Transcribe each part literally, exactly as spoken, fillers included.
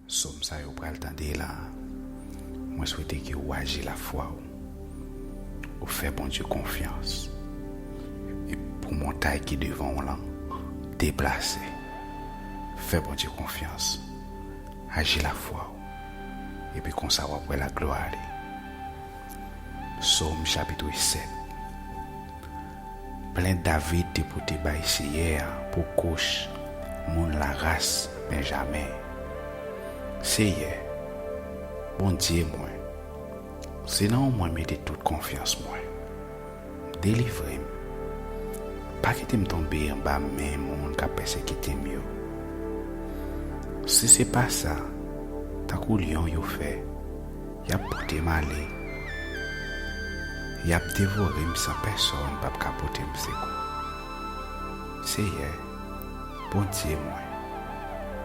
Sòm sa yo pral tande la, mwen swete ke w aji lafwa w, ou fè Bondye konfyans, e pou montay ki devan w lan deplase. Fè Bondye konfyans, aji lafwa w, epi konsa w ap wè laglwa li. Sòm chapit sèt. Plent David te pote bay Seyè a pou kouch moun laras Benjamen. Seyè, Bondye mwen, se nan ou mwen mete tout konfyans mwen. Delivre m. Pa kite m tonbe anba men moun k ap pèsekite m yo. Si se pa sa, tankou lyon yo fè, y ap pote m ale. Y ap devore m san pèsonn p ap ka pote m sekou. Seyè, Bondye mwen,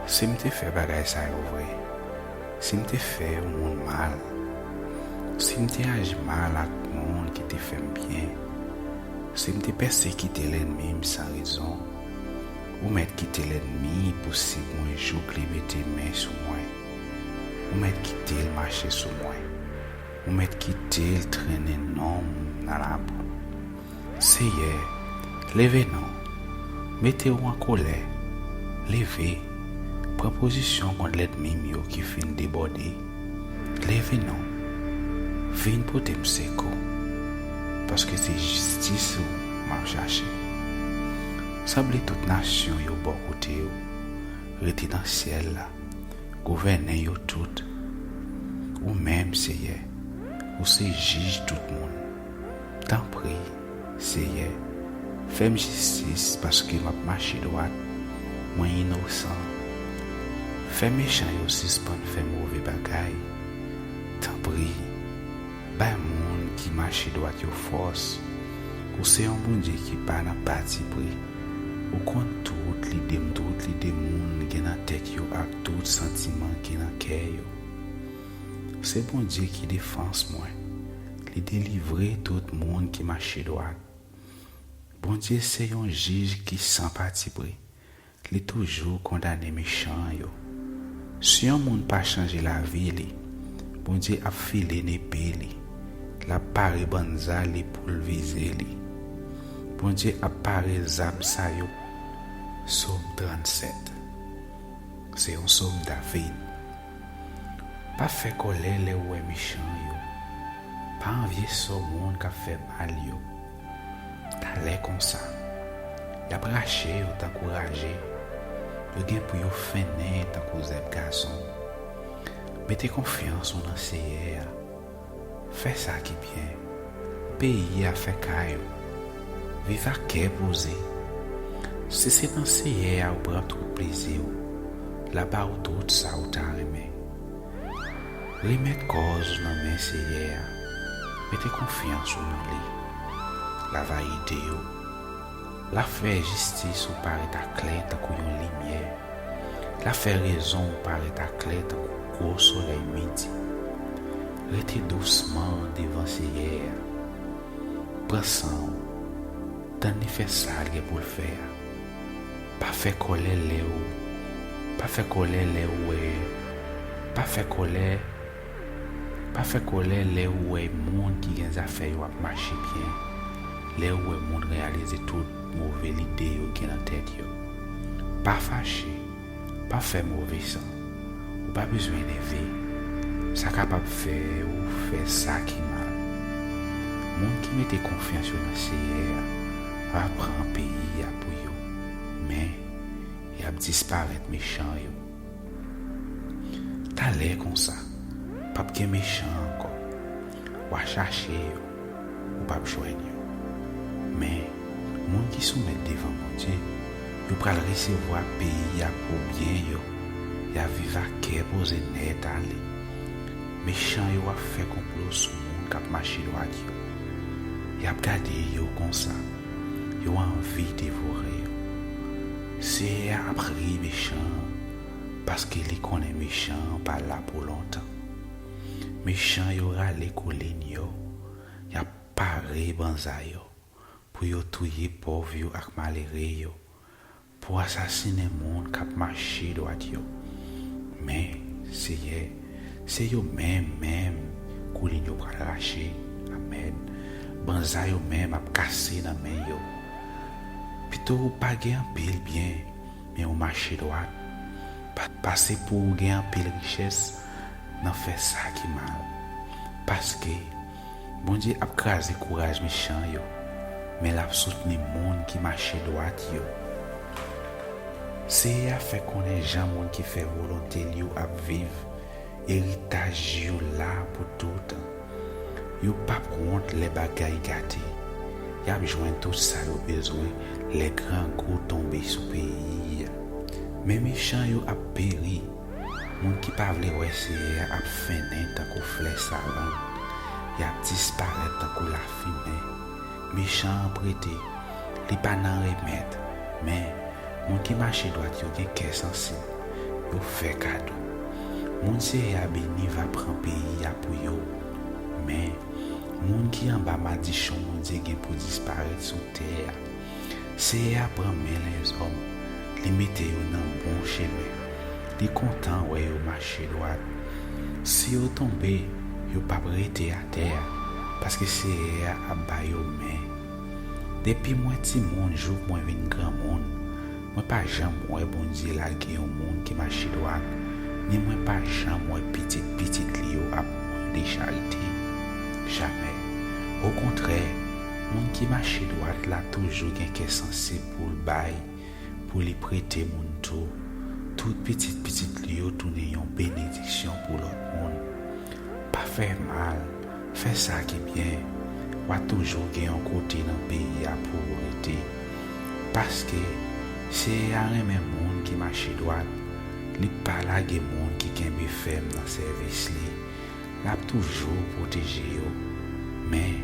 si m te fè bagay sa yo vre, si m te fè yon moun mal, si m te aji mal ak moun ki te fè m byen, si m te pèsekite lènmi m san rezon, ou mèt kite lènmi pousib mwen jouk li mete men sou mwen. Ou mèt kite l mache sou mwen. Ou mèt kite l trennen non m nan labou. Seyè, leve non, mete w an kolè, leve, pran pozisyon kont lènmi m yo ki fin debòde. Leve non, vin pote m sekou, paske se jistis ou m ap chache. Sanble tout nasyon yo bò kote w, rete nan syèl la, gouvènen yo tout. Ou menm, Seyè, ou se jij tout moun. Tanpri, Seyè, fè m jistis paske m ap mache dwat, mwen inosan. Fè mechan yo sispann fè move bagay. Tanpri, bay moun ki mache dwat yo fòs. Ou se yon Bondye ki pa nan patipri. Ou konn tout lide, tout lide moun gen nan tèt yo ak tout santiman ki nan kè yo. Se Bondye ki defans mwen. Li delivre tout moun ki mache dwat. Bondye se yon jij ki san patipri. Li toujou kondane mechan yo. Si yon moun pa chanje lavi li, Bondye ap file nepe li. L ap pare bann za li pou l vize li. Bondye ap pare zam sa yo. Sòm trannsèt. Se yon sòm David. Pa fè kòlè lè w wè mechan yo. Pa anvye sò moun k ap fè mal yo. Talè konsa, y ap rache yo tankou raje. Yo gen pou yo fennen tankou zèb gazon. Mete konfyans ou nan Seyè a. Fè sa ki byen. Peyi a fè kay ou. Viv ak kè poze. Si se nan Seyè a ou pran tout plezi w, l a ba ou tout sa ou ta renmen. Remèt kòz ou nan men Seyè a. Mete konfyans ou nan li. L a va ede w. L a fè jistis ou parèt aklè tankou yon limyè. L a fè rezon ou parèt aklè tankou gwo solèy midi. Rete dousman devan Seyè a. Pran san w. Tann li fè sa l gen pou l fè a. Pa fè kòlè lè ou, pa fè kòlè lè ou wè, pa fè kòlè, pa fè kòlè lè ou wè moun ki gen zafè yo ap mache byen, lè ou wè moun reyalize tout move lide yo gen nan tèt yo. Pa fache, pa fè move san. Ou pa bezwen enève. Sa kapab fè ou fè sa ki mal. Moun ki mete konfyans yo nan Seyè a va pran peyi a pou yo. Men, y ap disparèt mechan yo. Talè konsa, p ap gen mechan ankò. W a chache yo, ou p ap jwenn yo. Men, moun ki soumèt devan Bondye, yo pral resevwa peyi a pou byen yo. Y a viv ak kè poze nèt ale. Mechan yo ap fè konplo sou moun k ap mache dwat yo. Y ap gade yo konsa, yo anvi devore yo. Seyè a ap ri mechan an, paske li konnen mechan an pa la pou lontan. Mechan yo rale kolin yo, y ap pare banza yo, pou yo touye pòv yo ak malere yo, pou asasinen moun k ap mache dwat yo. Men, Seyè, se yo menm, menm, koulin yo pral rache. Amèn. Banza yo menm ap kase nan men yo. Pito w pa gen anpil byen, men w mache dwat, pa, pase pou w gen anpil richès nan fè sa ki mal. Paske Bondye ap kraze kouraj mechan yo, men l ap soutni moun ki mache dwat yo. Seyè a fè konnen jan moun ki fè volonte l yo ap viv, eritaj yo la pou toutan. Yo p ap wont lè bagay gate. Y ap jwenn tout sa yo bezwen lè grangou tonbe sou peyi a. Men mechan yo ap peri. Moun ki pa vle wè Seyè a ap fennen tankou flè savann. Y ap disparèt tankou lafimen. Mechan an prete, li pa nan remèt. Men, moun ki mache dwat yo gen kè sansib. Yo fè kado. Moun Seyè a beni va pran peyi a pou yo. Men, moun ki anba madichon Bondye gen pou disparèt sou tè a. Seyè a pran men lèzòm, li mete yo nan bon chemen. Li kontan wè yo mache dwat. Si yo tonbe, yo p ap rete atè a, paske Seyè a ap ba yo men. Depi mwen timoun jouk mwen vin granmoun, mwen pa janm wè Bondye lage yon moun ki mache dwat, ni mwen pa janm wè pitit pitit li yo ap mande charite. Jamè. Okontrè, moun ki mache dwat la toujou gen kè sansib pou l bay, pou li prete moun tou. Tout pitit pitit li yo tounen yon benediksyon pou lòt moun. Pa fè mal, fè sa ki byen. W a toujou gen yon kote nan peyi a pou w rete. Paske Seyè a renmen moun ki mache dwat, li pa lage moun ki kenbe fèm nan sèvis li. L ap toujou pwoteje yo. Men,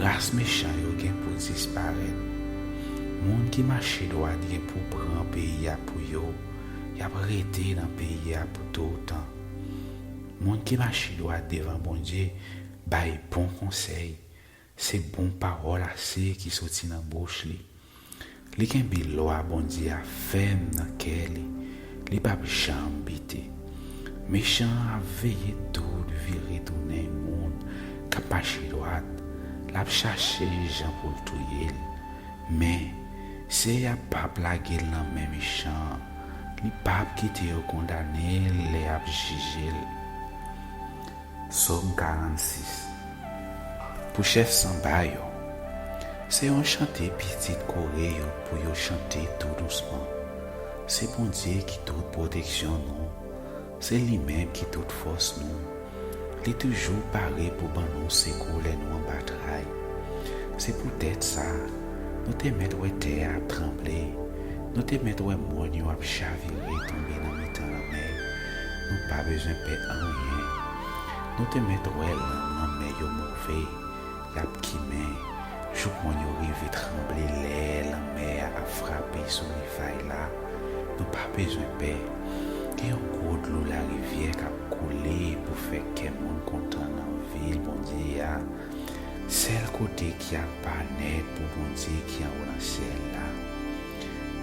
ras mechan yo gen pou disparèt. Moun ki mache dwat gen pou pran peyi a pou yo. Y ap rete nan peyi a pou toutan. Moun ki mache dwat devan Bondye bay bon konsèy. Se bon pawòl ase ki soti nan bouch li. Li kenbe lwa Bondye a fèm nan kè li. Li p ap janm bite. Mechan an ap veye tout vire tounen moun k ap mache dwat. L ap chache jan pou l touye l. Men, Seyè a p ap lage l nan men mechan an. Li p ap kite yo kondane l lè y ap jije l. Sòm karannsis. Pou chèf sanba yo. Se yon chante pitit Kore yo pou yo chante tou dousman. Se Bondye ki tout pwoteksyon nou. Se li menm ki tout fòs nou. Li toujou pare pou ban nou sekou lè nou anba tray. Se poutèt sa, nou te mèt wè tè a ap tranble. Nou te mèt wè mòn yo ap chavire tonbe nan mitan lanmè. Nou pa bezwen pè anyen. Nou te mèt wè lang lanmè yo move, y ap kimen, jouk mòn yo rive tranble lè lanmè a ap frape sou rivay la. Nou pa bezwen pè. Gen yon gwo dlo larivyè k ap koule pou fè kè moun kontan nan vil Bondye a. Sèl kote ki apa nèt pou Bondye ki anwo nan syèl la.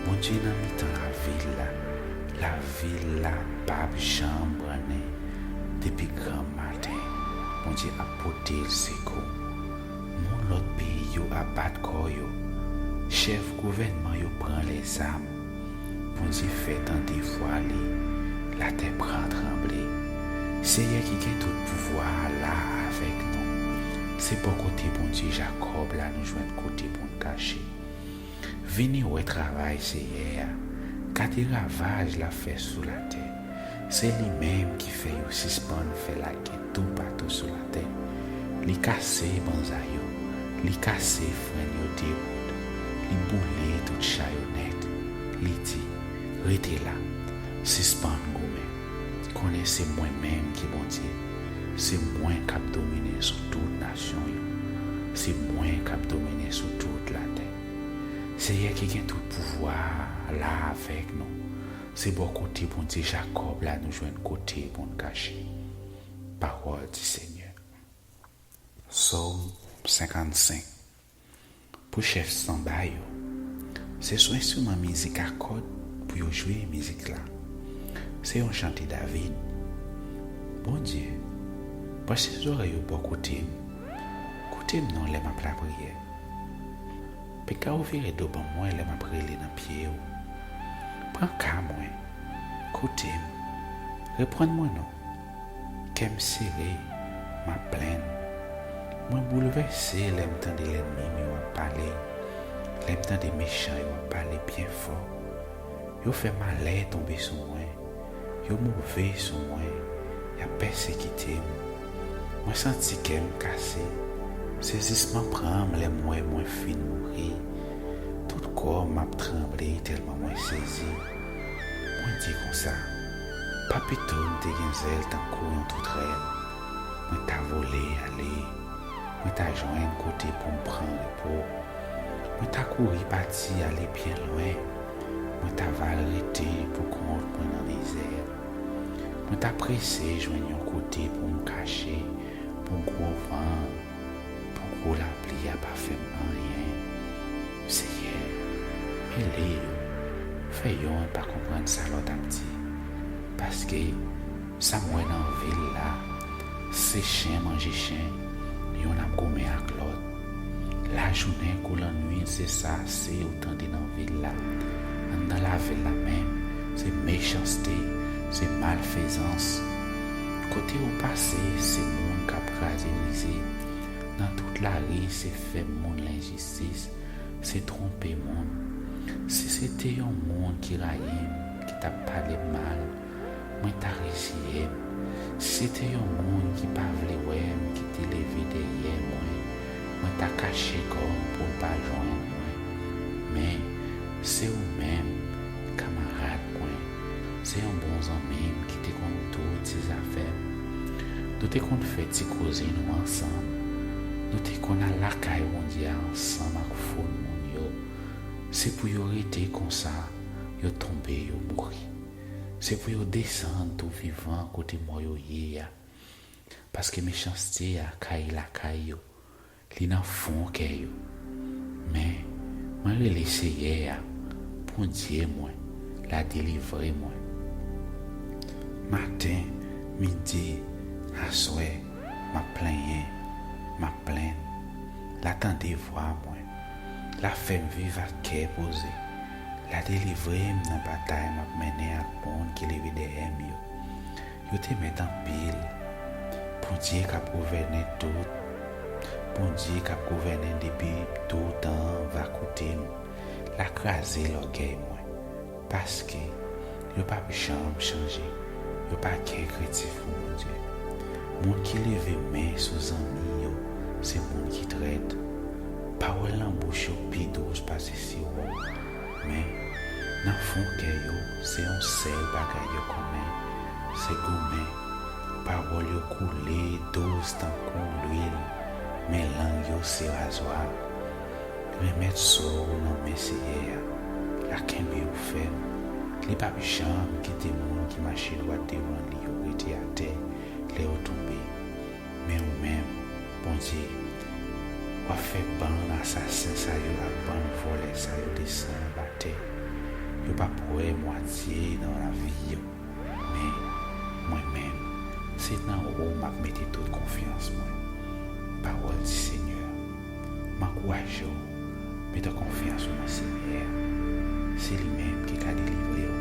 Bondye nan mitan lavil la. Lavil la p ap janm brannen. Depi granmmaten, Bondye ap pote l sekou. Moun lòt peyi yo ap bat kò yo. Chèf gouvènman yo pran lèzam. Bondye fè tande vwa li. Latè pran tranble. Seyè ki gen tout pouvwa a la avèk nou. Se bò kote Bondye Jakòb la nou jwenn kote pou n kache. Vini wè travay Seyè a. Gade ravaj l ap fè sou latè. Se li menm ki fè yo sispann fè lagè toupatou sou latè. Li kase banza yo, li kase frenn yo de bout, li boule tout cha yo nèt. Li di, "Rete la, sispann goumen. Konnen se mwen menm ki Bondye. Se mwen k ap domine sou tout nasyon yo. Se mwen k ap domine sou tout latè." Seyè ki gen tout pouvwa a la avèk nou. Se bò kote Bondye Jakòb la nou jwenn kote pou n kache. Pawòl di Senyè. Sòm senkannsenk. Pou chèf sanba yo. Se sou enstriman mizik a kòd pou yo jwe mizik la. Se yon chante David. Bondye, branche zòrèy ou bò kote m. Koute m non lè m ap lapriyè. Pika w vire do ban mwen lè m ap rele nan pye w. Pran ka mwen. Koute m. Reprann mwen non. Kè m sere, m ap plenn. Mwen boulvèse lè m tande lènmi m yo ap pale, lè m tande mechan yo ap pale byen fò. Yo fè malè tonbe sou mwen. Yo move sou mwen. Y ap pèsekite m. Mwen santi kè m kase. Sezisman pran m lè m wè mwen fin mouri. Tout kò m ap tranble tèlman mwen sezi. Mwen di konsa, pa pito m te gen zèl tankou yon toutrèl. Mwen ta vole ale. Mwen ta jwenn kote pou m pran repo. Mwen ta kouri pati ale byen lwen. Mwen ta va rete pou kont mwen nan dezè. Mwen ta prese jwenn yon kote pou m kache, pou gwo van, pou gwo lapli a pa fè m anyen. Seyè, mele yo. Fè yonn pa konprann sa lòt ap di. Paske sa m wè nan vil la, se chen manje chen, yonn ap goumen ak lòt. Lajounen kou lannwit, se sa se ou tande nan vil la. Anndan lavil la menm, se mechanste, se malfezans. Kote ou pase, se moun k ap kraze brize. Nan tout lari, se fè moun lenjistis, se twonpe moun. Si se te yon moun ki rayi m, ki t ap pale m mal, mwen ta reziye m. Si se te yon moun ki pa vle wè m, ki te leve dèyè mwen, mwen ta kache kò m pou l pa jwenn mwen. Men, se ou menm, kamarad mwen. Se yon bon zanmi m ki te konn tout ti zafè m. Nou te konn fè ti koze nou ansanm. Nou te konn al lakay Bondye a ansanm ak foul moun yo. Se pou yo rete konsa, yo tonbe, yo mouri. Se pou yo desann tou vivan kote mò yo ye a. Paske mechanste a kay lakay yo. Li nan fon kè yo. Men, mwen rele Seyè a, Bondye mwen, l a delivre mwen. Maten, midi, aswè, m ap plenyen, m ap plenn. L a tande vwa mwen. L a fè m viv ak kè poze. L a delivre m nan batay m ap mennen ak moun ki leve dèyè m yo. Yo te mèt anpil. Bondye k ap gouvènen tout. Bondye k ap gouvènen depi toutan an va koute m. L a kraze lògèy mwen. Paske yo p ap janm chanje. Yo pa gen krentif pou Bondye. Moun ki leve men sou zanmi yo, se moun ki trèt. Pawòl nan bouch yo pi dous pase siwo. Men, nan fon kè yo, se yon sèl bagay yo konnen, se goumen. Pawòl yo koule dous tankou lwil, men lang yo se razwa. Remèt so w nan men Seyè a, l a kenbe w fèm. Li p ap janm kite moun ki mache dwat devan li yo rete atè lè yo tonbe. Men ou menm, Bondye, w ap fè bann asasen sa yo ak bann vòlè sa yo desann anba tè. Yo p ap wè mwatye nan lavi yo. Men, mwen menm, se nan ou m ap mete tout konfyans mwen. Pawòl di Senyè. M ankouraje w, mete konfyans ou nan Senyè a. Se li menm ki ka delivre w.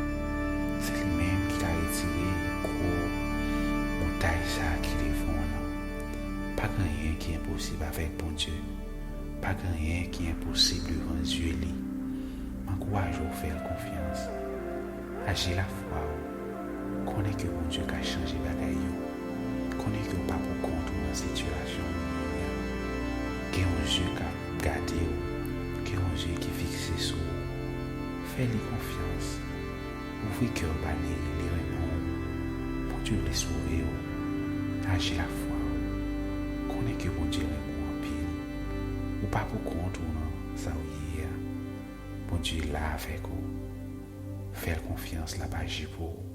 Se li menm ki ka retire gwo montay sa a ki devan w lan. Pa gen anyen ki enposib avèk Bondye. Pa gen anyen ki enposib devan zye li. M ankouraje w fè l konfyans. Aji lafwa w. Konnen ke Bondye ka chanje bagay yo. Konnen ke w pa poukont ou nan sitiyasyon ou ye a. Gen yon zye k ap gade w. Gen yon zye ki fikse sou ou. Fè li konfyans. Ouvri kè w ba li, li renmen w. Bondye vle sove w. Aji lafwa w. Konnen ke Bondye renmen w anpil. Ou pa poukont ou nan sa w ye a. Bondye la avèk ou. Fè l konfyans, l ap aji pou ou.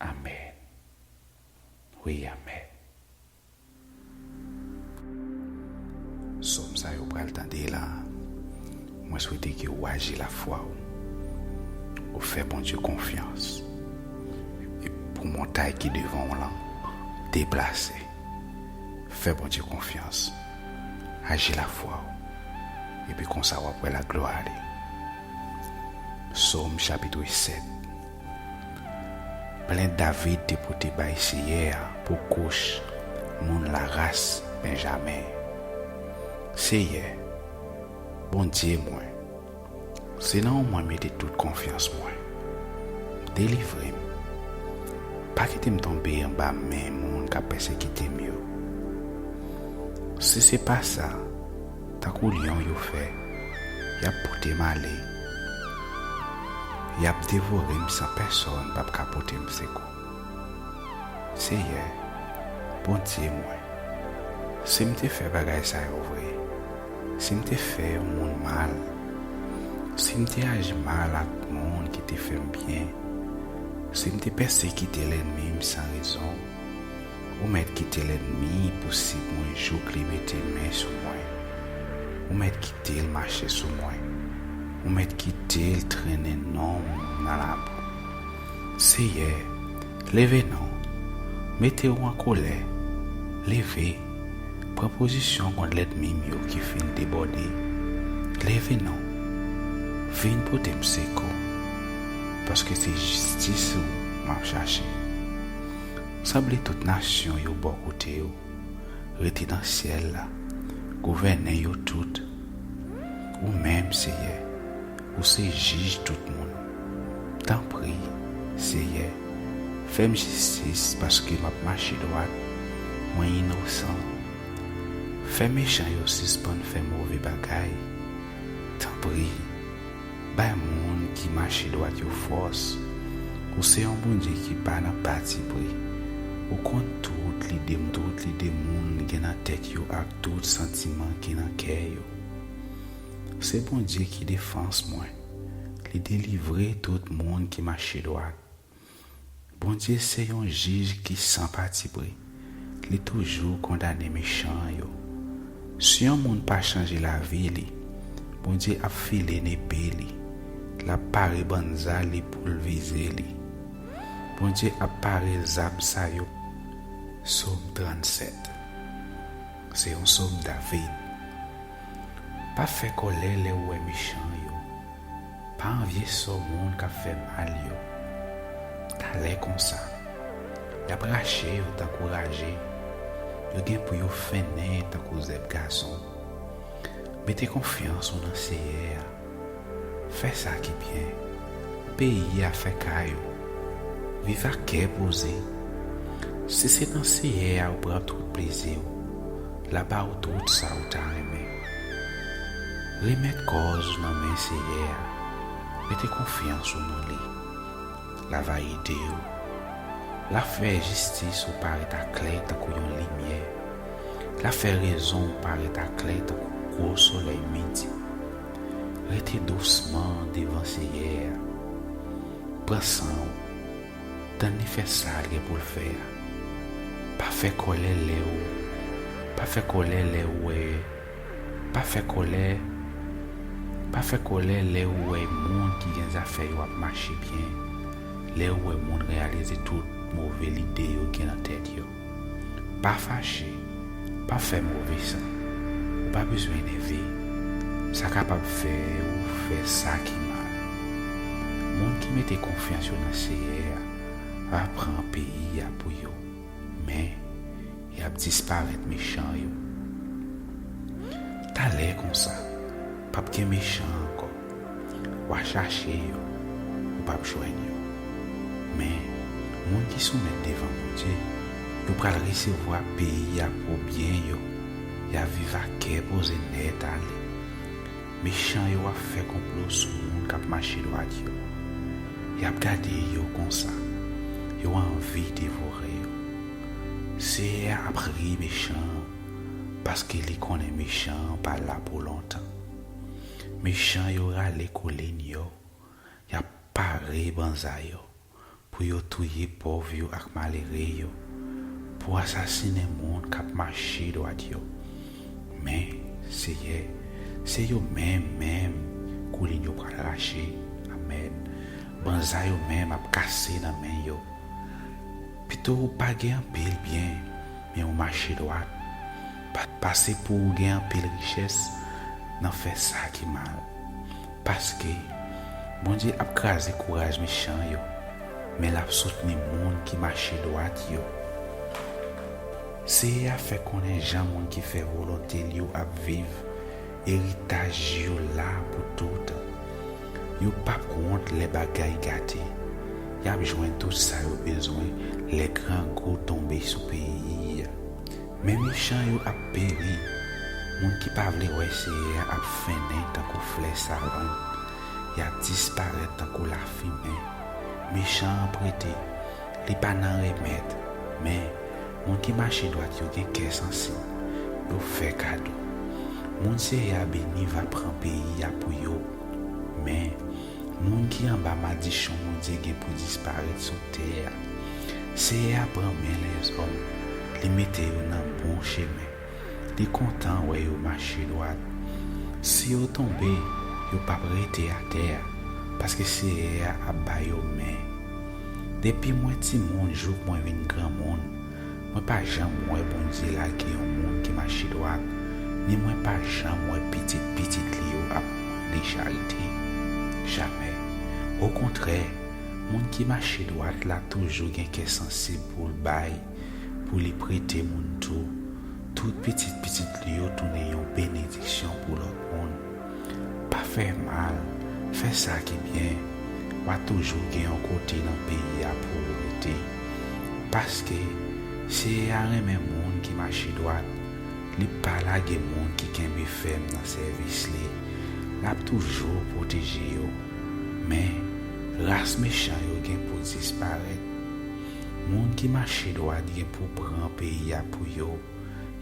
Amèn. Wi, amèn. Sòm sa yo pral tande la, mwen swete ke w aji lafwa w, ou fè Bondye konfyans, e Kou montay ki devan w lan deplase, fè Bondye konfyans, aji lafwa w, epi konsa w ap wè laglwa li. Sòm chapit sèt. Plent David te pote bay Seyè a pou kouch moun laras Benjamen. Seyè, Bondye mwen, se nan ou mwen mete tout konfyans mwen. Delivre m. Pa kite m tonbe anba men moun k ap pèsekite m yo. Si se pa sa, tankou lyon yo fè, y ap pote m ale. Y ap devore m san pèsonn p ap ka pote m sekou. Seyè, Bondye mwen, si m te fè bagay sa yo vre, si m te fè yon moun mal, si m te aji mal ak moun ki te fè m byen, si m te pèsekite lènmi m san rezon, ou mèt kite lènmi pousib mwen jouk li mete men sou mwen. Ou mèt kite l mache sou mwen. Ou mèt kite l trennen non m nan labou. Seyè, leve non. Mete w an kolè. Leve. Pran pozisyon kont lènmi m yo ki fin debòde. Leve non. Vin pote m sekou. Paske se jistis ou m ap chache. Sanble tout nasyon yo bò kote w. Rete nan syèl la. Gouvènen yo tout. Ou menm, Seyè, ou se jij tout moun. Tanpri, Seyè, fè m jistis paske m ap mache dwat. Mwen inosan. Fè mechan yo sispann fè move bagay. Tanpri, bay moun ki mache dwat yo fòs. Ou se yon Bondye ki pa nan patipri. Ou konn tout lide, tout lide moun gen nan tèt yo ak tout santiman ki nan kè yo. Se Bondye ki defans mwen. Li delivre tout moun ki mache dwat. Bondye se yon jij ki san patipri. Li toujou kondane mechan yo. Si yon moun pa chanje lavi li, Bondye ap file nepe li. L ap pare bann za li pou l vize li. Bondye ap pare zam sa yo. Sòm trannsèt. Se yon sòm David. Pa fè kòlè lè w wè mechan yo. Pa anvye sò moun k ap fè mal yo. Talè konsa, y ap rache yo tankou raje. Yo gen pou yo fennen tankou zèb gason. Mete konfyans ou nan Seyè a. Fè sa ki byen. Peyi a fè kay ou. Viv ak kè poze. Si se nan Seyè a ou pran tout plezi w, l a ba ou tout sa ou ta renmen. Remèt kòz ou nan men Seyè a. Mete konfyans ou nan li. L a va ede w. L a fè jistis ou parèt aklè tankou yon limyè. L a fè rezon ou parèt aklè tankou gwo solèy midi. Rete dousman devan Seyè a. Pran san w. Tann li fè sa l gen pou l fè a. Pa fè kòlè lè w, pa fè kòlè lè w wè, pa fè kòlè, pa fè kòlè lè w wè moun ki gen zafè yo ap mache byen, lè w wè moun reyalize tout move lide yo gen nan tèt yo. Pa fache, pa fè move san. Ou pa bezwen enève. Sa kapab fè ou fè sa ki mal. Moun ki mete konfyans yo nan Seyè a va pran peyi a pou yo. Men, y ap disparèt mechan yo. Talè konsa, p ap gen mechan ankò. W a chache yo, ou p ap jwenn yo. Men, moun ki soumèt devan Bondye, yo pral resevwa peyi a pou byen yo. Y a viv ak kè poze nèt ale. Mechan yo ap fè konplo sou moun k ap mache dwat yo. Y ap gade yo konsa. Yo anvi devore yo. Seyè a ap ri mechan an, paske li konnen mechan an pa la pou lontan. Mechan yo rale kolin yo, y ap pare banza yo, pou yo touye pòv yo ak malere yo, pou asasinen moun k ap mache dwat yo. Men, Seyè, se yo menm, menm, kolin yo pral rache. Amèn. Banza yo menm ap kase nan men yo. Pito w pa gen anpil byen, men w mache dwat, pa, pase pou w gen anpil richès nan fè sa ki mal. Paske Bondye ap kraze kouraj mechan yo, men l ap soutni moun ki mache dwat yo. Seyè a fè konnen jan moun ki fè volonte l yo ap viv, eritaj yo la pou toutan. Yo p ap wont lè bagay gate. Y ap jwenn tout sa yo bezwen lè grangou tonbe sou peyi a. Men mechan yo ap peri. Moun ki pa vle wè Seyè a ap fennen tankou flè savann. Y ap disparèt tankou lafimen. Mechan an prete, li pa nan remèd. Men, moun ki mache dwat yo gen kè sansib. Yo fè kado. Moun Seyè a beni va pran peyi a pou yo. Men, moun ki anba madichon Bondye gen pou disparèt sou tè a. Seyè a pran men lèzòm, li mete yo nan bon chemen. Li kontan wè yo mache dwat. Si yo tonbe, yo p ap rete atè a, paske Seyè a ap ba yo men. Depi mwen timoun jouk mwen vin granmoun, mwen pa janm wè Bondye lage yon moun ki mache dwat, ni mwen pa janm wè pitit pitit li yo ap mande charite. Jamè. Okontrè, moun ki mache dwat la toujou gen kè sansib pou l bay, pou li prete moun tou. Tout pitit pitit li yo tounen yon benediksyon pou lòt moun. Pa fè mal, fè sa ki byen. W a toujou gen yon kote nan peyi a pou w rete. Paske Seyè a renmen moun ki mache dwat. Li pa lage moun ki kenbe fèm nan sèvis li. L ap toujou pwoteje yo. Men, ras mechan yo gen pou disparèt. Moun ki mache dwat gen pou pran peyi a pou yo.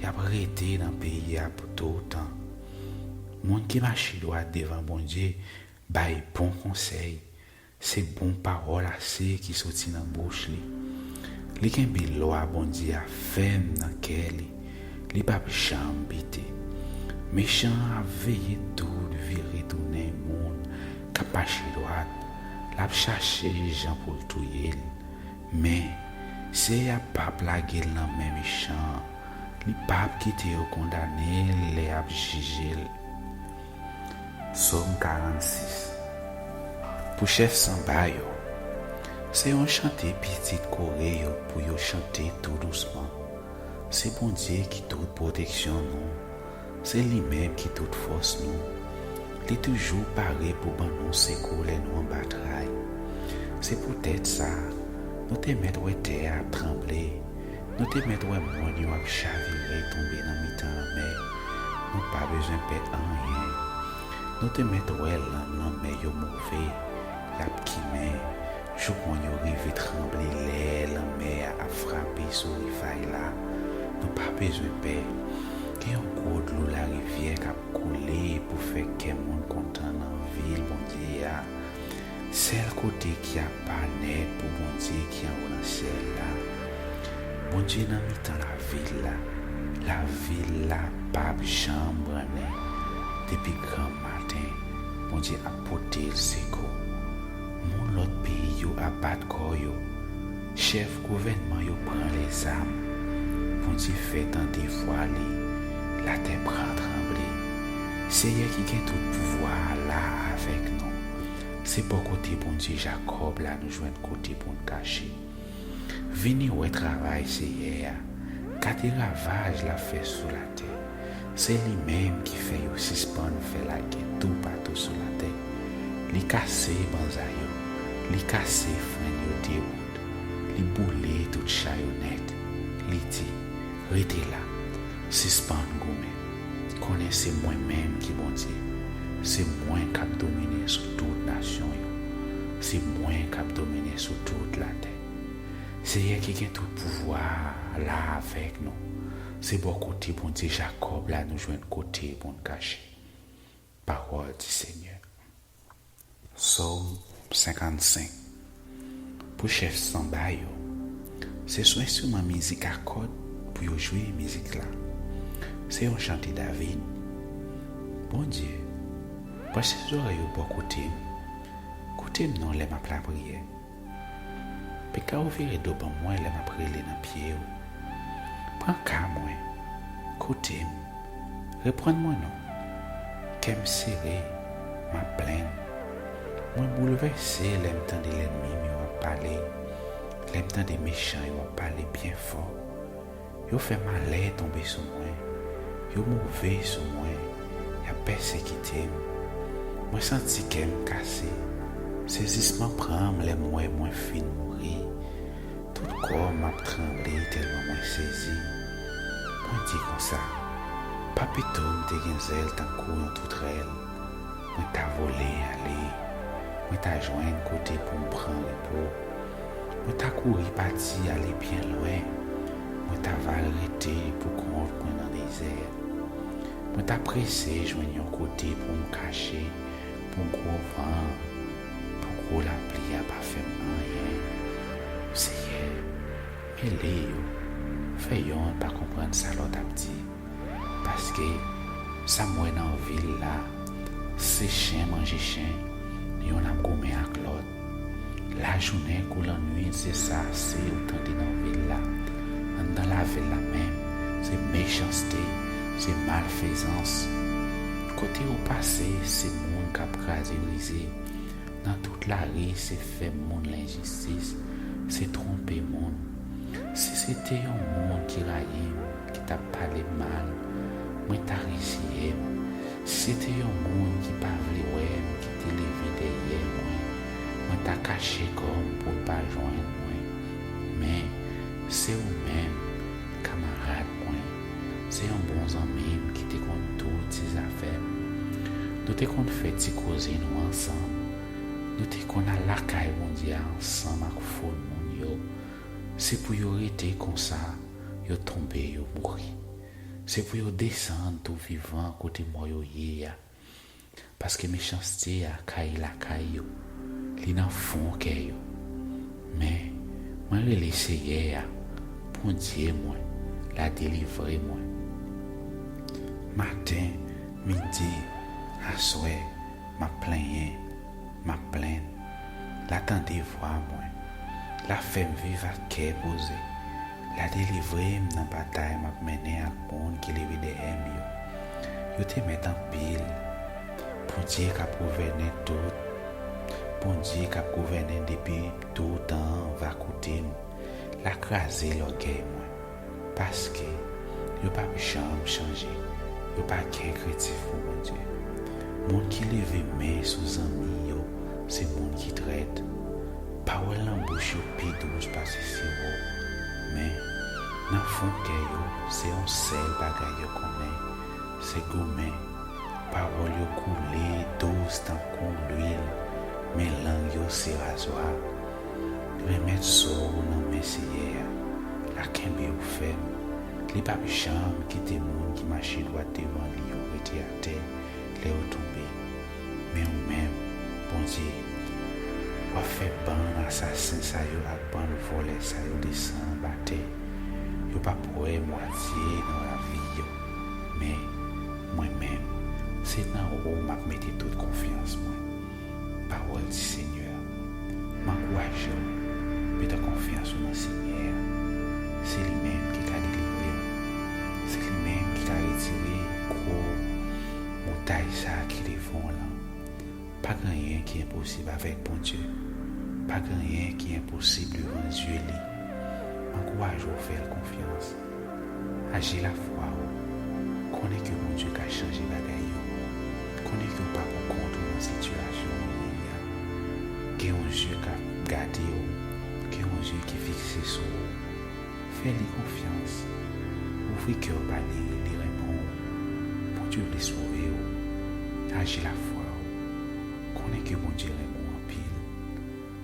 Y ap rete nan peyi a pou toutan. Moun ki mache dwat devan Bondye bay bon konsèy. Se bon pawòl ase ki soti nan bouch li. Li kenbe lwa Bondye a fèm nan kè li. Li p ap janm pete. Mechan an ap veye tout vire tounen moun k ap mache dwat. L ap chache jan pou l touye l. Men, Seyè a p ap lage l nan men mechan an. Li p ap kite yo kondane l lè y ap jije l. Sòm karannsis. Pou chèf sanba yo. Se yon chante pitit Kore yo pou yo chante tou dousman. Se Bondye ki tout pwoteksyon nou. Se li menm ki tout fòs nou. Li toujou pare pou ban nou sekou lè nou anba tray. Se poutèt sa, nou te mèt wè tè a ap tranble. Nou te mèt wè mòn yo ap chavire tonbe nan mitan lanmè. Nou pa bezwen pè anyen. Nou te mèt wè lanm lanmè yo move, y ap kimen, jouk mòn yo rive tranble lè lanmè a ap frape sou rivay la. Nou pa bezwen pè. Gen yon gwo dlo larivyè k ap koule pou fè kè moun kontan nan vil Bondye a. Sèl kote ki apa nèt pou Bondye ki anwo nan syèl la. Bondye nan mitan lavil la. Lavil la p ap janm brannen. Depi granmaten, Bondye ap pote l sekou. Moun lòt peyi yo ap bat kò yo. Chèf gouvènman yo pran lèzam. Bondye fè tande vwa li. Latè pran tranble. Seyè ki gen tout pouvwa a la avèk nou. Se bò kote Bondye Jakòb la nou jwenn kote pou n kache. Vini wè travay Seyè a. Gade ravaj l ap fè sou latè. Se li menm ki fè yo sispann fè lagè toupatou sou latè. Li kase banza yo. Li kase frenn yo debout. Li boule tout cha yo nèt. Li di, "Rete la. Sispann goumen. Konnen se mwen menm ki Bondye. Se mwen k ap domine sou tout nasyon yo. Se mwen k ap domine sou tout latè." Seyè ki gen tout pouvwa a la avèk nou. Se bò kote Bondye Jakòb la nou jwenn kote pou n kache. Pawòl di Senyè. Sòm senkannsenk. Pou chèf sanba yo. Se sou enstriman mizik a kòd pou yo jwe mizik la. Se yon chante David. Bondye, branche zòrèy ou bò kote m. Koute m non lè m ap lapriyè. Pika ou vire do ban mwen lè m ap rele nan pye w. Pran ka mwen, koute m, reprann mwen non. Kè m sere, m ap plenn. Mwen boulvèse lè m tande lènmi m yo ap pale, lè m tande mechan yo ap pale byen fò. Yo fè malè tonbe sou mwen. Yo move sou mwen. Y ap pèsekite m. Mwen santi kè m kase. Sezisman pran m lè m wè mwen fin mouri. Tout kò m ap tranble tèlman mwen sezi. Mwen di konsa, pa pito m te gen zèl tankou yon toutrèl. Mwen ta vole ale. Mwen ta jwenn kote pou m pran repo. Mwen ta kouri pati ale byen lwen. Mwen ta va rete pou kont mwen nan dezè. Mwen ta prese jwenn yon kote pou m kache, pou gwo van, pou gwo lapli a pa fè m anyen. Seyè, mele yo, fè yonn pa konprann sa lòt ap di. Paske sa m wè nan vil la, se chen manje chen, yonn ap goumen ak lòt. Lajounen kou lannwit, se sa se ou tande nan vil la. Anndan lavil la menm, se mechanste, se malfezans. Kote ou pase, se moun k ap kraze brize. Nan tout lari, se fè moun lenjistis, se twonpe moun. Si se te yon moun ki rayi m, ki t ap pale m mal, mwen ta reziye m. Si se te yon moun ki pa vle wè m, ki te leve dèyè mwen, mwen ta kache kò m pou l pa jwenn mwen. Men, se ou menm, kamarad mwen. Se yon bon zanmi m ki te konn tout ti zafè m. Nou te konn fè ti koze nou ansanm. Nou te konn al lakay Bondye a ansanm ak fo moun yo. Se pou yo rete konsa, yo tonbe, yo mouri. Se pou yo desann tou vivan kote mò yo ye a. Paske mechanste a kay lakay yo. Li nan fon kè yo. Men, mwen rele Seyè a, Bondye mwen, l a delivre mwen. Maten, midi, aswè, m ap plenyen, m ap plenn. L a tande vwa mwen. L a fè m viv ak kè poze. L a delivre m nan batay m ap mennen ak moun ki leve dèyè m yo. Yo te mèt anpil. Bondye k ap gouvènen tout. Bondye k ap gouvènen depi toutan an va koute m. L a kraze lògèy mwen. Paske yo p ap janm chanje. Yo pa gen krentif pou Bondye. Moun ki leve men sou zanmi yo, se moun ki trèt. Pawòl nan bouch yo pi dous pase siwo. Men, nan fon kè yo, se yon sèl bagay yo konnen, se goumen. Pawòl yo koule dous tankou lwil, men lang yo se razwa. Remèt so w nan men Seyè a, l a kenbe w fèm. Li p ap janm kite moun ki mache dwat devan li yo rete atè lè yo tonbe. Men ou menm, Bondye, w ap fè bann asasen sa yo ak bann vòlè sa yo desann anba tè. Yo p ap wè mwatye nan lavi yo. Men, mwen menm, se nan ou m ap mete tout konfyans mwen. Pawòl di Senyè a. M ankouraje w, mete konfyans ou nan Senyè a. Se li menm ki ka delivre w. Se li menm ki ka retire gwo montay sa a ki devan w lan. Pa gen anyen ki enposib avèk Bondye. Pa gen anyen ki enposib devan zye li. M ankouraje w fè l konfyans. Aji lafwa w. Konnen ke Bondye ka chanje bagay yo. Konnen ke w pa pou kont ou nan sitiyasyon w ye a. Gen yon zye k ap gade w. Gen yon zye ki fikse sou ou. Fè li konfyans. Ouvri kè w ba li, li renmen w. Bondye vle sove w. Aji lafwa w. Konnen ke Bondye renmen w anpil.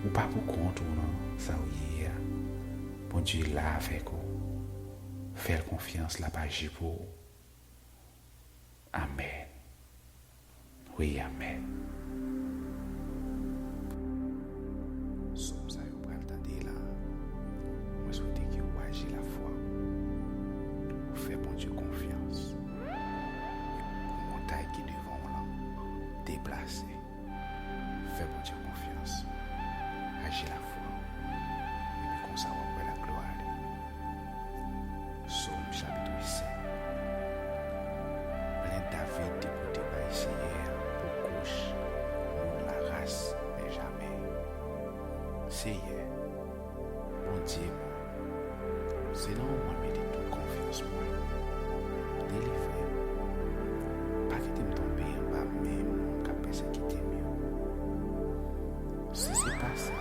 Ou pa pou kont ou nan sa w ye a. Bondye la avèk ou. Fè l konfyans, l ap aji pou ou. Amèn. Wi, amèn. Sòm sa yo pral tande la, mwen swete ke w aji lafwa w, ou fè Bondye konfyans, pou montay ki devan w lan deplase. Fè Bondye konfyans. Aji lafwa w. Sòm chapit sèt. Plent David te pote bay Seyè a pou kouch moun laras Benjamen yo. Seyè, Bondye mwen, se nan ou mwen mete tout konfyans mwen. Delivre m. Pa kite m tonbe anba men moun k ap pèsekite m yo. Si se pa sa,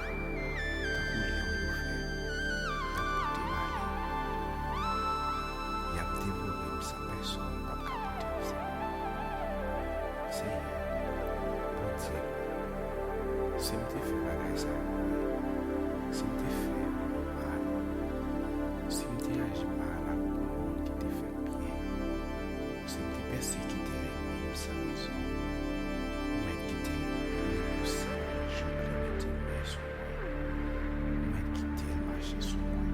tankou lyon yo fè, y ap pote m ale. Y ap devore m san pèsonn p ap ka pote m sekou. Seyè, Bondye, si m te fè bagay sa yo vre, si m te fè moun mal, si m te aji mal ak moun ki te fè m byen, si m te pèsekite lènmi m san rezon, ou mèt kite l pou sèt jou li mete men sou mwen. Ou mèt kite l mache sou mwen.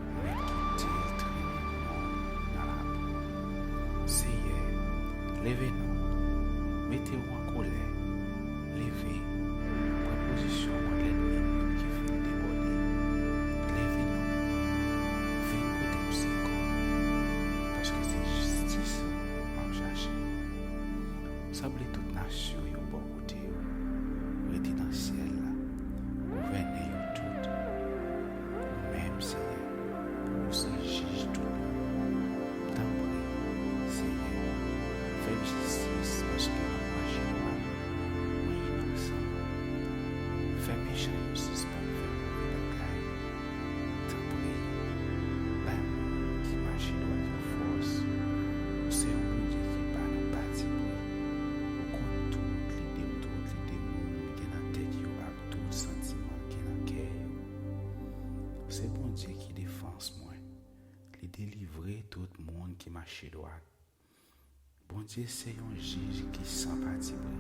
Ou mèt kite l trennen non m nan labou. Seyè, leve non. Mete w an kolè. Leve. Pran pozisyon kont lènmi m yo ki fin debòde. Leve non. Vin pote m sekou. Paske se jistis ou m ap chache. Sanble tout nasyon yo bò kote yo. Rete nan syèl la. Gouvène yo tout. Ou menm, Seyè, pou ou se jij tout moun. Tanpri, Seyè, fè m jistis, paske m ap mache dwat. Mwen inosan. Fè mechan yo sispann fè move bagay. Tanpri, bay moun ki mache dwat yo fòs. Ou se yon Bondye ki pa nan patipri. Ou konn tout lide m, tout lide moun gen nan tèt yo ak tout santiman ki nan kè yo. Ou se Bondye ki defans mwen. Li delivre tout moun ki mache dwat. Bondye se yon jij ki san patipri.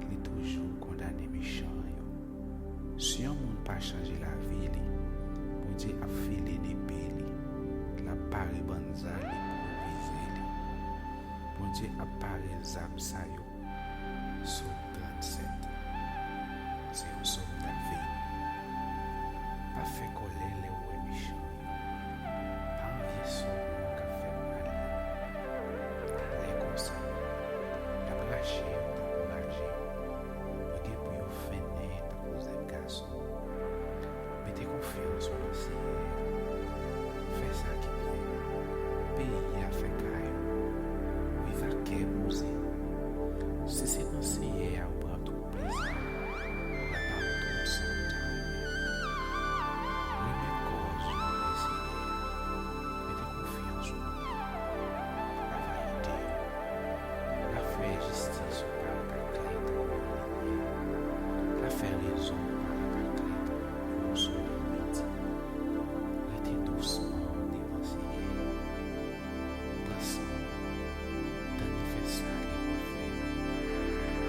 Li toujou kondane mechan yo. Si yon moun pa chanje lavi li, Bondye ap file nepe li. L ap pare bann zam li pou l vize li. Bondye ap pare zam sa yo. Sòm trannsèt. Se yon sòm David. Pa fè kòlè lè w wè mechan yo. Pa anvye sò moun k ap fè mal yo. Talè konsa, y ap rache yo tankou raje. Yo gen pou yo fennen tankou zèb gason. Mete konfyans ou nan Seyè a. Fè sa ki byen. Peyi a fè kay ou. Viv ak kè poze. Si se nan Seyè a ou pran tout plezi, l ap ba ou tout sa ou ta renmen. Remèt kòz ou nan men Seyè a. Mete konfyans ou nan li. L ap ede w. L ap fè jistis ou parèt aklè tankou yon limyè. L ap fè rezon ou parèt aklè tankou yon solèy midi. Rete dousman devan Seyè a. Pran san w. Tann li fè sa li konn fè.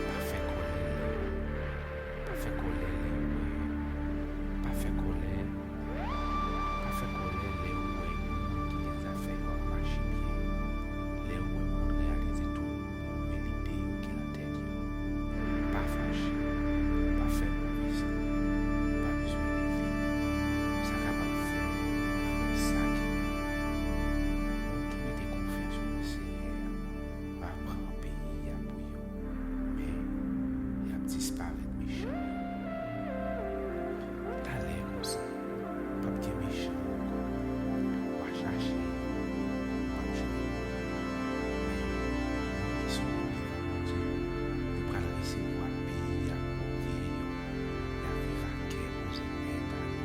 Pa fè kòlè lè w, pa fè kòlè lè w wè, pa fè kòlè, pa fè kòlè lè w wè moun ki gen zafè yo ap mache byen, lè w wè moun reyalize tout move lide yo gen nan tèt yo. Pa fache, pa fè move san, pa bezwen nève. Sa kapab fè yo fè sa ki mal. Moun ki mete konfyans yo nan Seyè a va pran peyi a pou yo, men y ap disparèt mechan yo. Talè konsa, p ap gen mechan ankò. W a chache yo, w ap jwenn yo. Men, moun ki soumet devan Bondye, yo pral resevwa peyi a pou byen yo. Y ap viv ak kè poze nèt ale.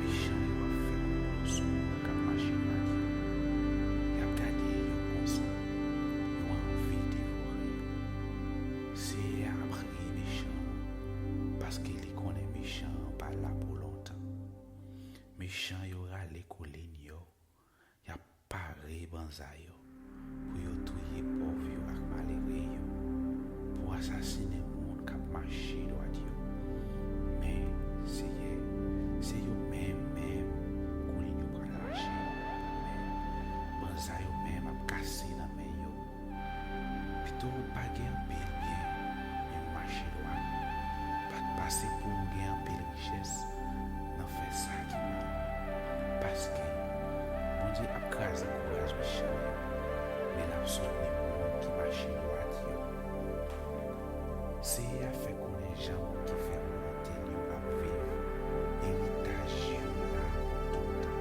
Mechan yo ap fè konplo sou moun k ap mache mal yo. Y ap gade yo konsa, yo anvi devore yo. Seyè a ap ri mechan an, paske li konnen mechan an pa la pou lontan. Mechan yo rale kolin yo, y ap pare banza yo pou yo touye pòv yo ak malere yo, pou asasinen moun k ap mache dwat yo. Men, Seyè, se yo menm menm kolin yo pral rache. Men, banza yo menm ap kase nan men yo. Pito w pa gen anpil byen, men w mache dwat. Pa t pase pou w gen anpil richès nan fè sa ki mal. Paske Bondye ap kraze kouraj mechan yo, men l ap soutni moun ki mache dwat yo. Seyè a fè konnen jan moun ki fè volonte l yo ap viv. Eritaj yo la pou toutan.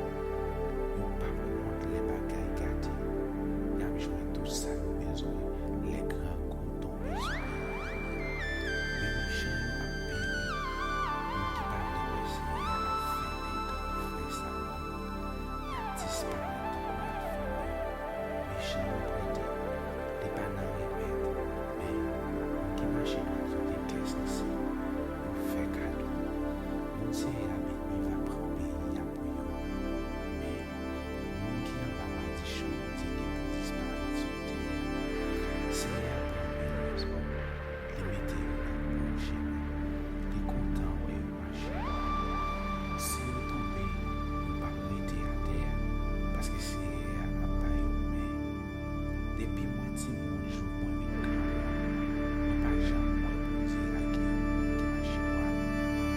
Yo p ap wont lè bagay gate. Y ap jwenn tout sa yo bezwen lè grangou tonbe sou peyi a. Men mechan yo ap peri. Moun ki pa vle wè Seyè a ap fè dega frè Sawòl. Y ap disparèt tankou lafimen. Mechan yo prete, li pa nan remèd, men moun ki mache dwat yo gen kè sanse pou fè kado. Moun Seyè a beni va pran peyi a pou yo, men moun ki anba madichon Bondye gen pou disparèt sou tè a. Seyè a pran mele zòm, li mete yo nan bon chemen. Li kontan wè yo mache. Si yo tonbe, yo p ap rete atè a, paske Seyè a ap ba yo men. Depi mwen timoun jouk mwen vin granmoun, mwen pa janm wè Bondye lage yon moun ki mache dwat,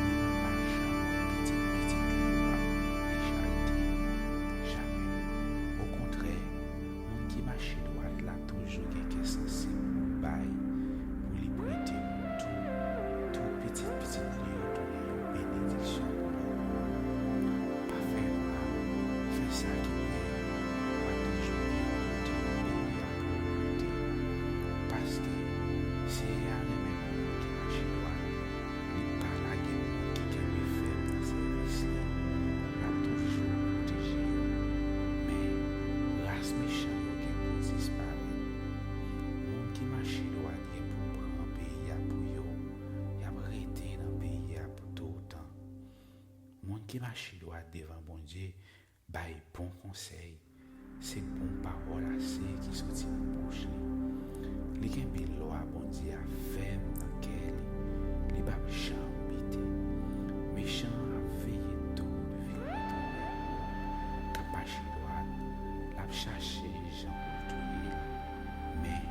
ni mwen pa janm wè pitit pitit li yo ap dechalte. Jamè. Okontrè, moun ki mache dwat la toujou gen kè sansib pou bay, pou li prete moun tou, tout pitit pitit li yo tounen yon benediksyon pou nou. Pa fè mal, fè sa ki byen, w a toujou gen yon kote nan peyi a pou w rete. Paske Seyè a renmen moun ki mache dwat. Li pa lage moun ki kenbe fèm nan sèvis li. L ap toujou pwoteje yo. Men, ras mechan yo gen pou disparèt. Moun ki mache dwat gen pou pran peyi a pou yo. Y ap rete nan peyi a pou toutan. Moun ki mache dwat devan Bondye bay bon konsèy. Se bon pawòl ase ki soti nan bouch li. Li kenbe lwa Bondye a fèm nan kè li. Li p ap janm bite. Mechan an ap veye tout vire tounen. K ap mache dwat, l ap chache jan pou l touye l. Men,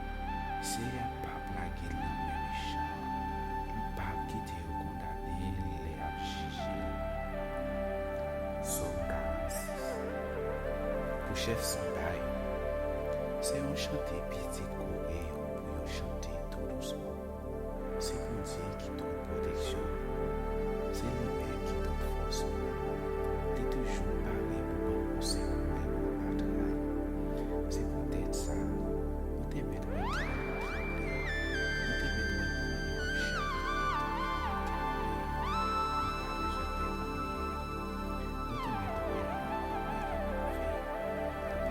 Seyè a p ap lage l nan men mechan an. Li p ap kite yo kondane l lè y ap jije l. Sòm karannsis. Pou chèf samba yo, se yon chante pitit Kore yo pou yo chante tou dousman. Se Bondye ki twòn pwoteksyon nou. Se li menm ki twòn fòs nou. Li toujou pare pou ban konsèy nou lè nou ap batay. Se poutèt sa, nou te mèt wè tè a ap tranble. Nou te mèt wè mòn yo ap chake. Nou pa bezwen pè pou anyen. Nou te mèt wè lanmè yo move.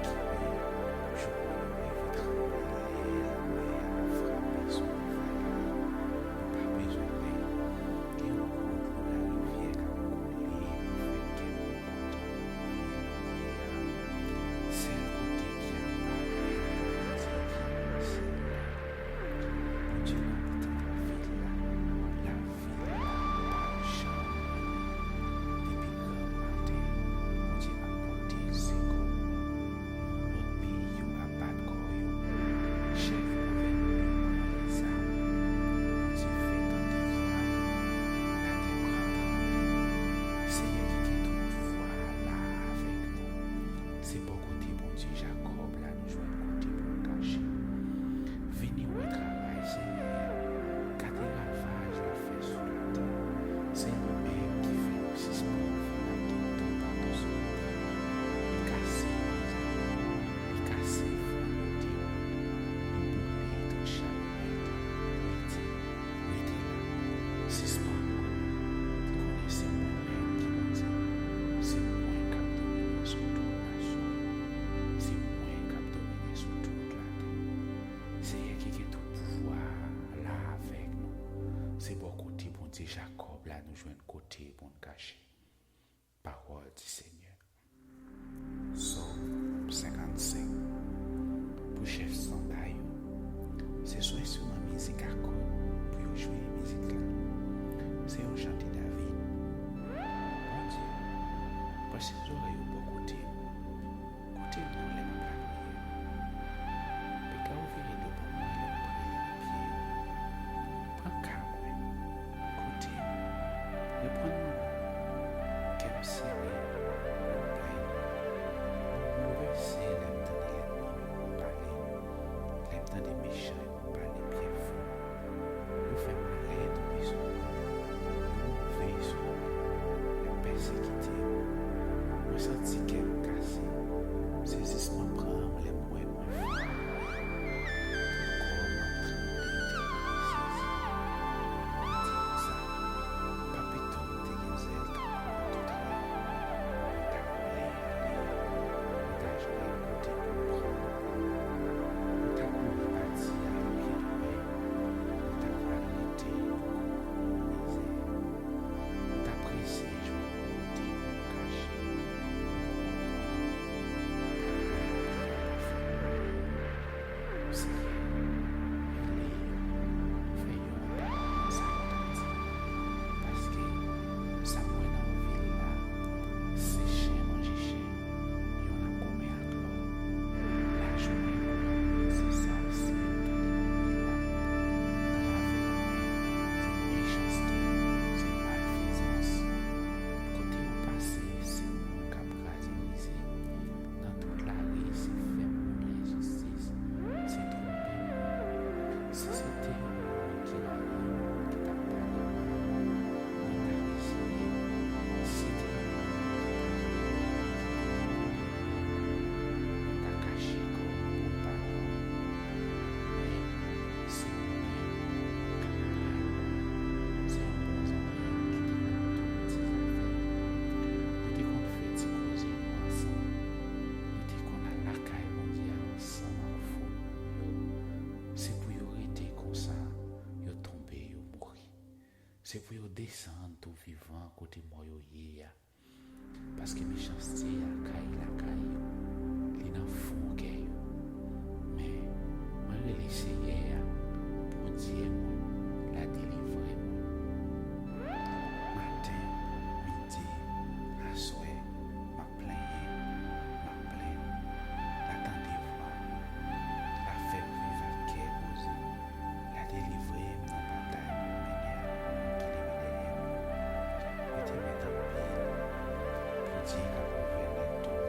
Ki men, jou pou nou rive tranble lè lanmè a ap frape sou rivay la. Nou pa bezwen pè. Gen yon gwo dlo larivyè k ap koule pou fè kè nou kontan. Sèl kote ki ap parèt pou Bondye ki anonse la. Bondye nan mitan lavil la. Lavil la pa janm mòn. Depi granmmaten, Bondye ap pote l sekou. Moun lòt peyi yo ap bat kò yo. Chèf gouvènman yo pran lèzam. Bondye fè tande vwa li. Latè pran tranble. Seyè ki gen tout pouvwa a la avèk nou. Se bò kote Bondye Jakòb la nou jwenn kote pou n kache. Vini wè travay Seyè a. Gade ravaj l ap fè sou latè. Se li menm ki fè yo sispann fè lagè toupatou sou latè. Li kase mizè yo, li kase fwon yo te wont, li boule tout chal yo mete. Li di, rete la, sispann kouri. Konnen se mwen menm ki Bondye. Se mwen k ap domine sou tout nasyon yo. Se mwen k ap domine sou tout latè. Seyè ki gen tout pouvwa a la avèk nou. Se bò kote Bondye Jakòb la nou jwenn kote pou n kache. Pawòl di Senyè. Sòm senkannsenk. Pou chèf samba yo, se sou enstriman mizik a kòd pou yo jwe mizik la. Se yon chante David. Bondye, panche zòrèy ou bò kote m. Koute m non lè m ap lapriyè. Pika w vire do ban mwen lè m ap rele nan pye w. Pran ka mwen. Koute m. Reprann mwen non. Kè m sere. Santi kè m kase. Sezisman pran m lè m wè mwen fè yon erè. Tout kò m ap tranble tèlman m sezi. M di konsa, pa pito m te gen zèl tankou yon toutrè. Mwen ta vle ale. Mwen ta jwenn yon kote pou m pran. Mwen ta kouri pati a nan pye dwèt. Mwen ta pral rete yon gwo moun mizè. Mwen ta prese jwenn yon kote pou m kache. Mwen ta kouri pati a nan pye dwèt. Seyè, mele yo, fè yo antann sa yo t ap di. Paske sa m wè nan vil la, se chen manje chen, yonn ap goumen ak lòt. Lajounen, koulè bri, se sa m siyen tande nan vil la. Nan lavil la menm, se mechanste, se malfezans. Kote yo pase, se moun k ap kraze brize. Nan tout lari, se fè moun lenjistis, se twonpe moun. Si se te yon moun ki nan ri ki t ap pale mal, mwen ta rezeye. Si se te yon moun ki t ap ri ki te deplore, mwen ta kache kò m pou l pa jwenn mwen. Men, se ou menm k ap pale. Se yon bon zanmi ki te konn tout ti zafè. Nou te konn fè ti koze nou ansanm. Nou te konn al lakay Bondye a ansanm ak foul moun yo. Se pou yo rete konsa, yo tonbe, yo mouri. Se pou yo desann tou vivan kote mò yo ye a. Paske mechanste a kay lakay yo, li nan fon kè yo. Men, mwen rele Seyè a, Bondye mwen, l a delivre mwen. Maten, midi, aswè, m ap plenyen, m ap plenn. L a tande vwa m, l a fè m viv ak kè poze. L a delivre m nan batay m ap mennen ak moun ki leve dèyè m. Yo te mèt anpil. Bondye k ap gouvène tou.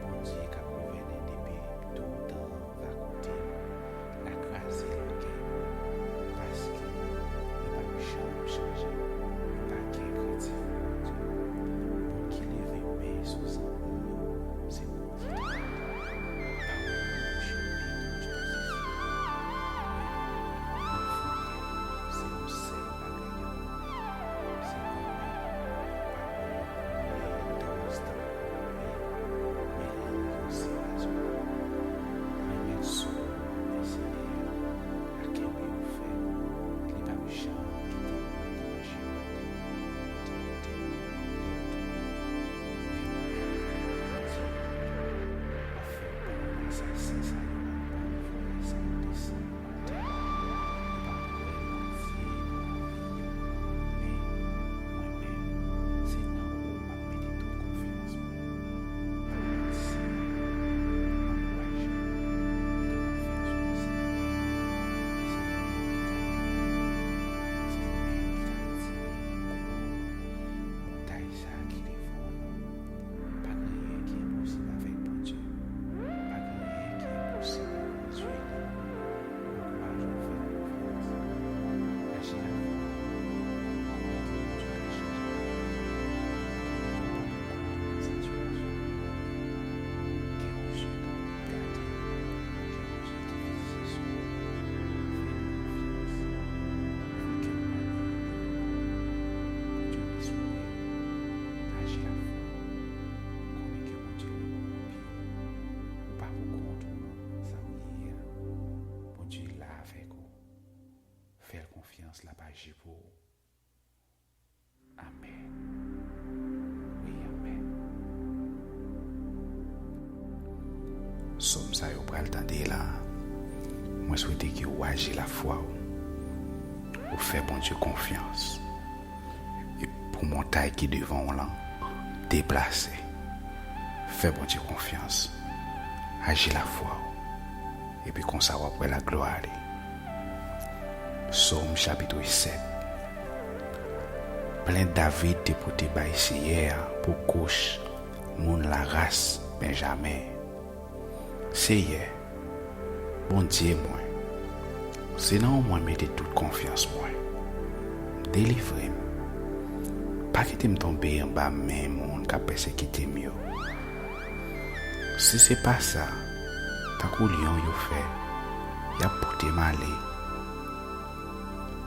Bondye k ap gouvène depi toutan va koute m. L a kraze lògèy. Paske li p ap janm chanje. Li pa gen kritik pou Bondye. Moun ki leve men sou zanmi yo, se Bondye ki mete pawòl nan bouch yo pi douz pase sik. Men, anfan, se yon sèl bagay yo konnen, se gonmen. Pawòl yo koule douz tankou men, men lang yo se razwa. Men mèt sou yo, men Seyè a, l a kenbe yo fèm, li p ap janm kite moun manje yo atè, tante lè yo tonbe. Men mwen, Bondye, w ap fè bann asasen sa yo anba vòlè sa yo desann. Yo p ap wè Bondye nan lavi yo. Men, mwen menm, se nan ou m ap mete tout konfyans mwen. M ap batize, m ap ankouraje, mete konfyans ou nan Senyè. Se li menm ki ka delivre, se li menm ki ka retire gwo montay sa ki devan w lan. Pa gen anyen ki enposib avèk Bondye. Pa gen anyen ki enposib nan zye li. Ankouraje w, fè l konfyans. Aji lapriyè. Konnen ke Bondye ka chanje lavi w. Konnen ke pa pou kont ou nan sitiyasyon ou ye a. Gen yon zye k ap gade w. Gen yon zye ki fize sou ou. Fè li konfyans. Fè kè w pa gen ide. Bondye vle sove w. Aji lafwa w. Konnen ke Bondye renmen w anpil. Ou pa pou kont ou non, sa w ye a. Bondye la avèk ou. Fè l konfyans, l ap aji pou ou. Amèn. Wi, amèn. Sòm sa yo pral tande la, mwen swete ke w aji lafwa w, ou fè Bondye konfyans. E pou montay ki devan w lan deplase, fè Bondye konfyans, aji lafwa w, epi konsa w ap wè laglwa li. Sòm chapit sèt. Plent David te pote bay Seyè a pou kouch moun laras Benjamen. Seyè, Bondye mwen, se nan ou mwen mete tout konfyans mwen. Delivre m. Pa kite m tonbe anba men moun k ap pèsekite m yo. Si se pa sa, tankou lyon yo fè, y ap pote m ale.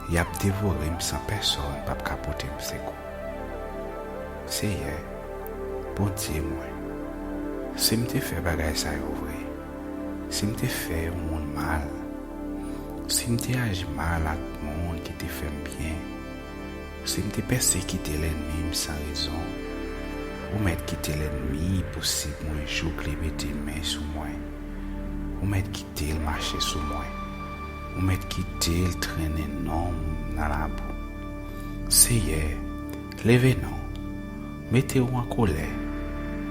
Y ap devore m san pèsonn p ap ka pote m sekou. Seyè, Bondye mwen, si m te fè bagay sa yo vre, si m te fè yon moun mal, si m te aji mal ak moun ki te fè m byen, si m te pèsekite lènmi m san rezon, ou mèt kite lènmi posib mwen jouk li mete men sou mwen. Ou mèt kite l mache sou mwen. Ou mèt kite l trennen non m nan labou. Seyè, leve non. Mete w an kolè.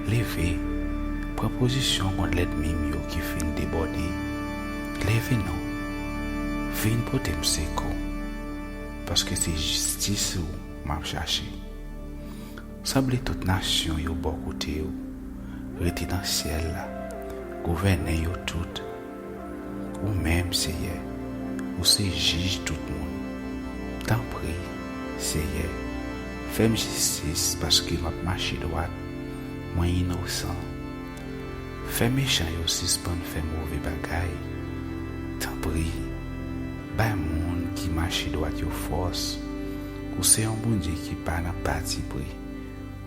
Leve. Pran pozisyon kont lènmi m yo ki fin debòde. Leve non. Vin pote m sekou. Paske se jistis ou m ap chache. Sanble tout nasyon yo bò kote w. Rete nan syèl la. Gouvène yo tout. Ou menm, Seyè, ou se jij tout moun. Tanpri, Seyè, fè m jistis paske m ap mache dwat. Mwen inosan. Fè mechan yo sispann fè move bagay. Tanpri, bay moun ki mache dwat yo fòs. Ou se yon Bondye ki pa nan patipri.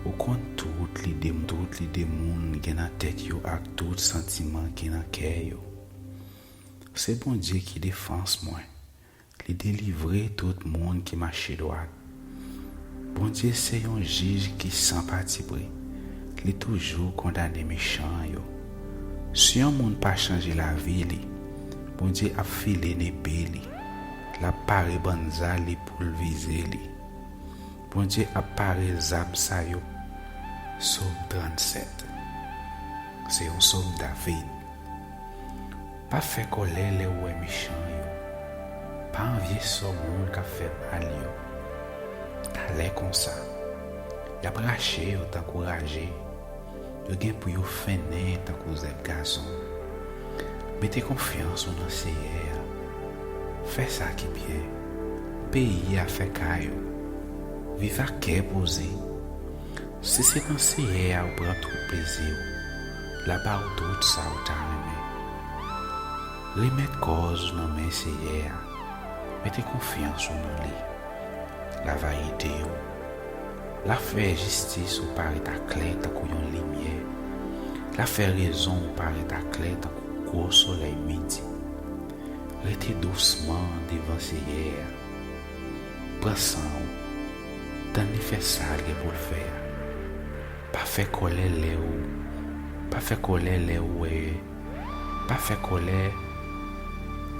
Ou konn tout lide, tout lide moun gen nan tèt yo ak tout santiman ki nan kè yo. Se Bondye ki defans mwen. Li delivre tout moun ki mache dwat. Bondye se yon jij ki san patipri. Li toujou kondane mechan yo. Si yon moun pa chanje lavi li, Bondye ap file nepe li. L ap pare bann za li pou l vize li. Bondye ap pare zam sa yo. Sòm trannsèt. Se yon sòm David. Pa fè kòlè lè w wè mechan yo. Pa anvye sò moun k ap fè mal yo. Talè konsa, y ap rache yo tankou raje. Yo gen pou yo fennen tankou zèb gazon. Mete konfyans ou nan Seyè a. Fè sa ki byen. Peyi a fè kay ou. Viv ak kè poze. Si se nan Seyè a ou pran tout plezi w, l a ba ou tout sa ou ta renmen. Remèt kòz ou nan men Seyè a. Mete konfyans ou nan li. L a va ede w. L a fè jistis ou parèt aklè tankou yon limyè. L a fè rezon ou parèt aklè tankou gwo solèy midi. Rete dousman devan Seyè a. Pran san w. Tann li fè sa l gen pou l fè a. Pa fè kòlè lè ou, pa fè kòlè lè ou wè, pa fè kòlè,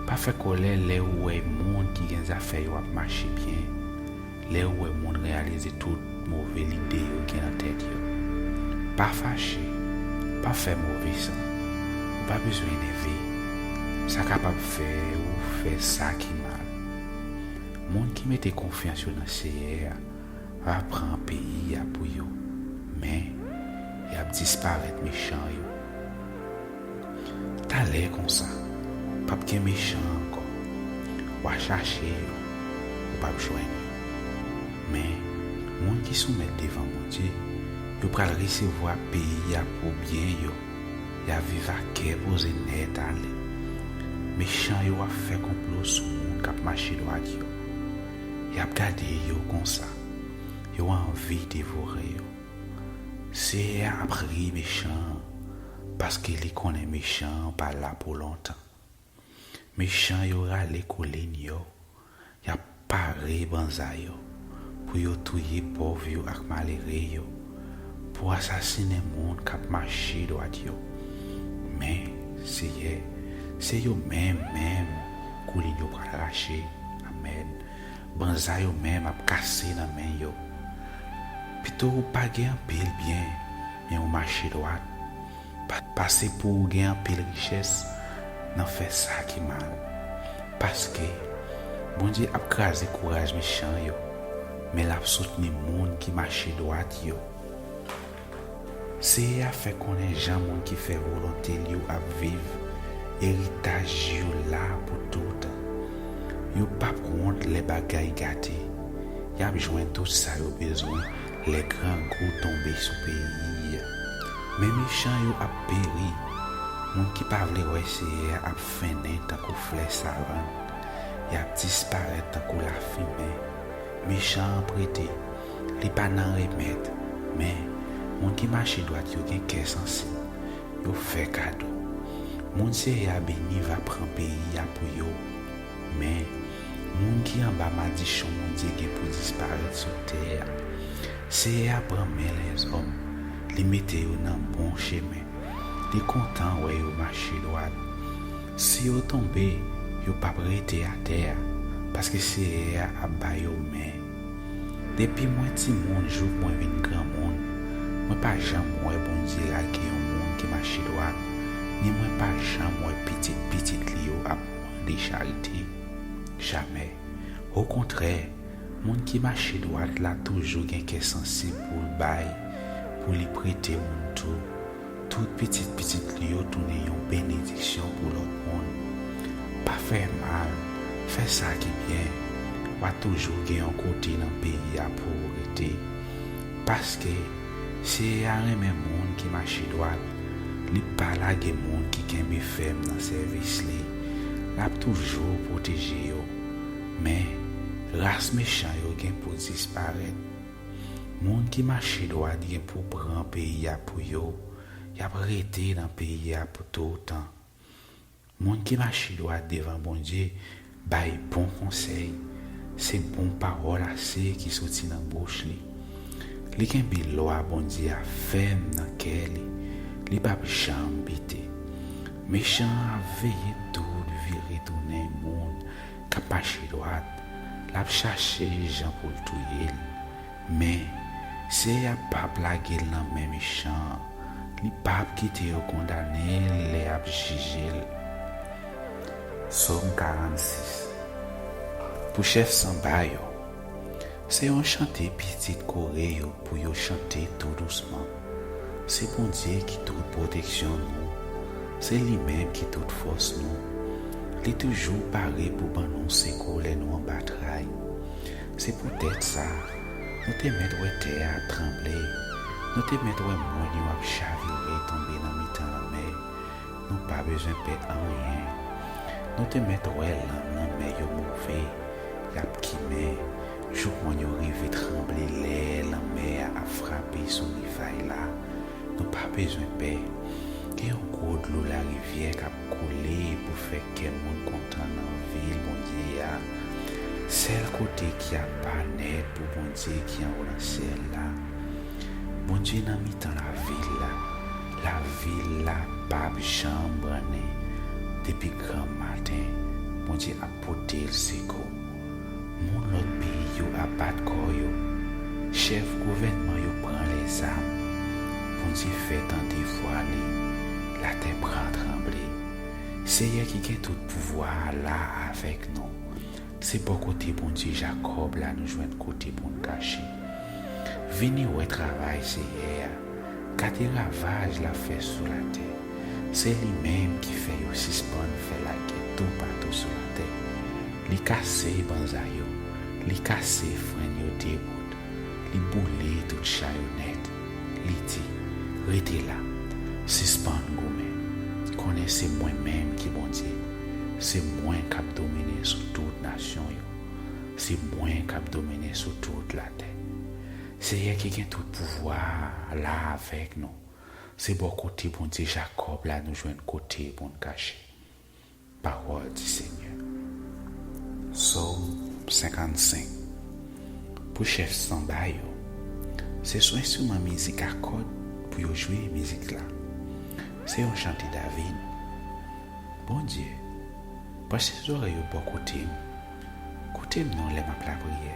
pa fè kòlè lè ou wè moun ki gen zafè yo ap mache byen, lè ou wè moun reyalize tout move lide yo gen nan tèt yo. Pa fache, pa fè move san. Ou pa bezwen enève. Sa kapab fè ou fè sa ki mal. Moun ki mete konfyans yo nan Seyè a va pran peyi a pou yo, men y ap disparèt mechan yo. Talè konsa, p ap gen mechan ankò. W a chache yo, ou p ap jwenn yo. Men, moun ki soumèt devan Bondye, yo pral resevwa peyi a pou byen yo. Y a viv ak kè poze nèt ale. Mechan yo ap fè konplo sou moun k ap mache dwat yo. Y ap gade yo konsa. Yo anvi devore yo. Seyè a ap ri mechan an, paske li konnen mechan an pa la pou lontan. Mechan yo rale kolin yo, y ap pare banza yo, pou yo touye pòv yo ak malere yo, pou asasinen moun k ap mache dwat yo. Men, Seyè, se yo menm, menm, kolin yo pral rache. Amèn. Banza yo menm ap kase nan men yo. Pito ou pa gen anpil byen, men ou mache dwat, pa, pase pou ou gen anpil richès nan fè sa ki mal. Paske Bondye ap kraze kouraj mechan yo, men l ap soutni moun ki mache dwat yo. Seyè a fè konnen jan moun ki fè volonte l yo ap viv, eritaj yo la pou toutan. Yo p ap wont lè bagay gate. Y ap jwenn tout sa yo bezwen Lè grangou tonbe sou peyi a, men mechan yo ap peri. Moun ki pa vle wè Seyè a ap fennen tankou flè savann. Y ap disparèt tankou lafimen. Mechan an prete, li pa nan remèt. Men, moun ki mache dwat yo gen kè sansib. Yo fè kado. Moun Seyè a beni va pran peyi a pou yo. Men, moun ki anba madichon Bondye gen pou disparèt sou tè a. Seyè a pran men lèzòm, li mete yo nan bon chemen. Li kontan wè yo mache dwat. Si yo tonbe, yo p ap rete atè a, paske Seyè a ap ba yo men. Depi mwen timoun jouk mwen vin granmoun, mwen pa janm wè Bondye lage yon moun ki mache dwat, ni mwen pa janm wè pitit pitit li yo ap mande charite. Jamè. Okontrè, moun ki mache dwat la toujou gen kè sansib pou l bay, pou li prete moun tou. Tout pitit pitit li yo tounen yon benediksyon pou lòt moun. Pa fè mal, fè sa ki byen. W a toujou gen yon kote nan peyi a pou w rete. Paske Seyè a renmen moun ki mache dwat. Li pa lage moun ki kenbe fèm nan sèvis li. L ap toujou pwoteje yo. Men, ras mechan yo gen pou disparèt. Moun ki mache dwat gen pou pran peyi a pou yo. Y ap rete nan peyi a pou toutan. Moun ki mache dwat devan Bondye bay bon konsèy. Se bon pawòl ase ki soti nan bouch li. Li kenbe lwa Bondye a fèm nan kè li. Li p ap janm bite. Mechan an ap veye tout vire tounen moun k ap mache dwat. L ap chache jan pou l touye l. Men, Seyè a p ap lage l nan men mechan an. Li p ap kite yo kondane l lè y ap jije l. Sòm karannsis. Pou chèf sanba yo. Se yon chante pitit Kore yo pou yo chante tou dousman. Se Bondye ki tout pwoteksyon nou. Se li menm ki tout fòs nou. Li toujou pare pou ban nou sekou lè nou anba tray. Se poutèt sa, nou te mèt wè tè a ap tranble. Nou te mèt wè mòn yo ap chavire tonbe nan mitan lanmè. Nou pa bezwen pè anyen. Nou te mèt wè lang lanmè yo move, y ap kimen, jouk mòn yo rive tranble lè lanmè a ap frape sou rivay la. Nou pa bezwen pè. Gen yon gwo dlo larivyè k ap koule pou fè kè moun kontan nan vil Bondye a. Sèl kote ki apa nèt pou Bondye ki anwo nan syèl la. Bondye nan mitan lavil la. Lavil la p ap janm brannen. Depi granmaten, Bondye ap pote l sekou. Moun lòt peyi yo ap bat kò yo. Chèf gouvènman yo pran lèzam. Bondye fè tande vwa li. Latè pran tranble. Seyè ki gen tout pouvwa a la avèk nou. Se bò kote Bondye Jakòb la nou jwenn kote pou n kache. Vini wè travay Seyè a. Gade ravaj l ap fè sou latè. Se li menm ki fè yo sispann fè lagè toupatou sou latè. Li kase banza yo, li kase frenn yo de bout, li boule tout cha yo nèt. Li di, "Rete la, sispann goumen. Konnen se mwen menm ki Bondye. Se mwen k ap domine sou tout nasyon yo. Se mwen k ap domine sou tout latè." Seyè ki gen tout pouvwa a la avèk nou. Se bò kote Bondye Jakòb la nou jwenn kote pou n kache. Pawòl di Senyè. Sòm senkannsenk. Pou chèf sanba yo. Se sou enstriman mizik a kòd pou yo jwe mizik la. Se yon chante David. Bondye, branche zòrèy ou bò kote m. Koute m non lè m ap lapriyè.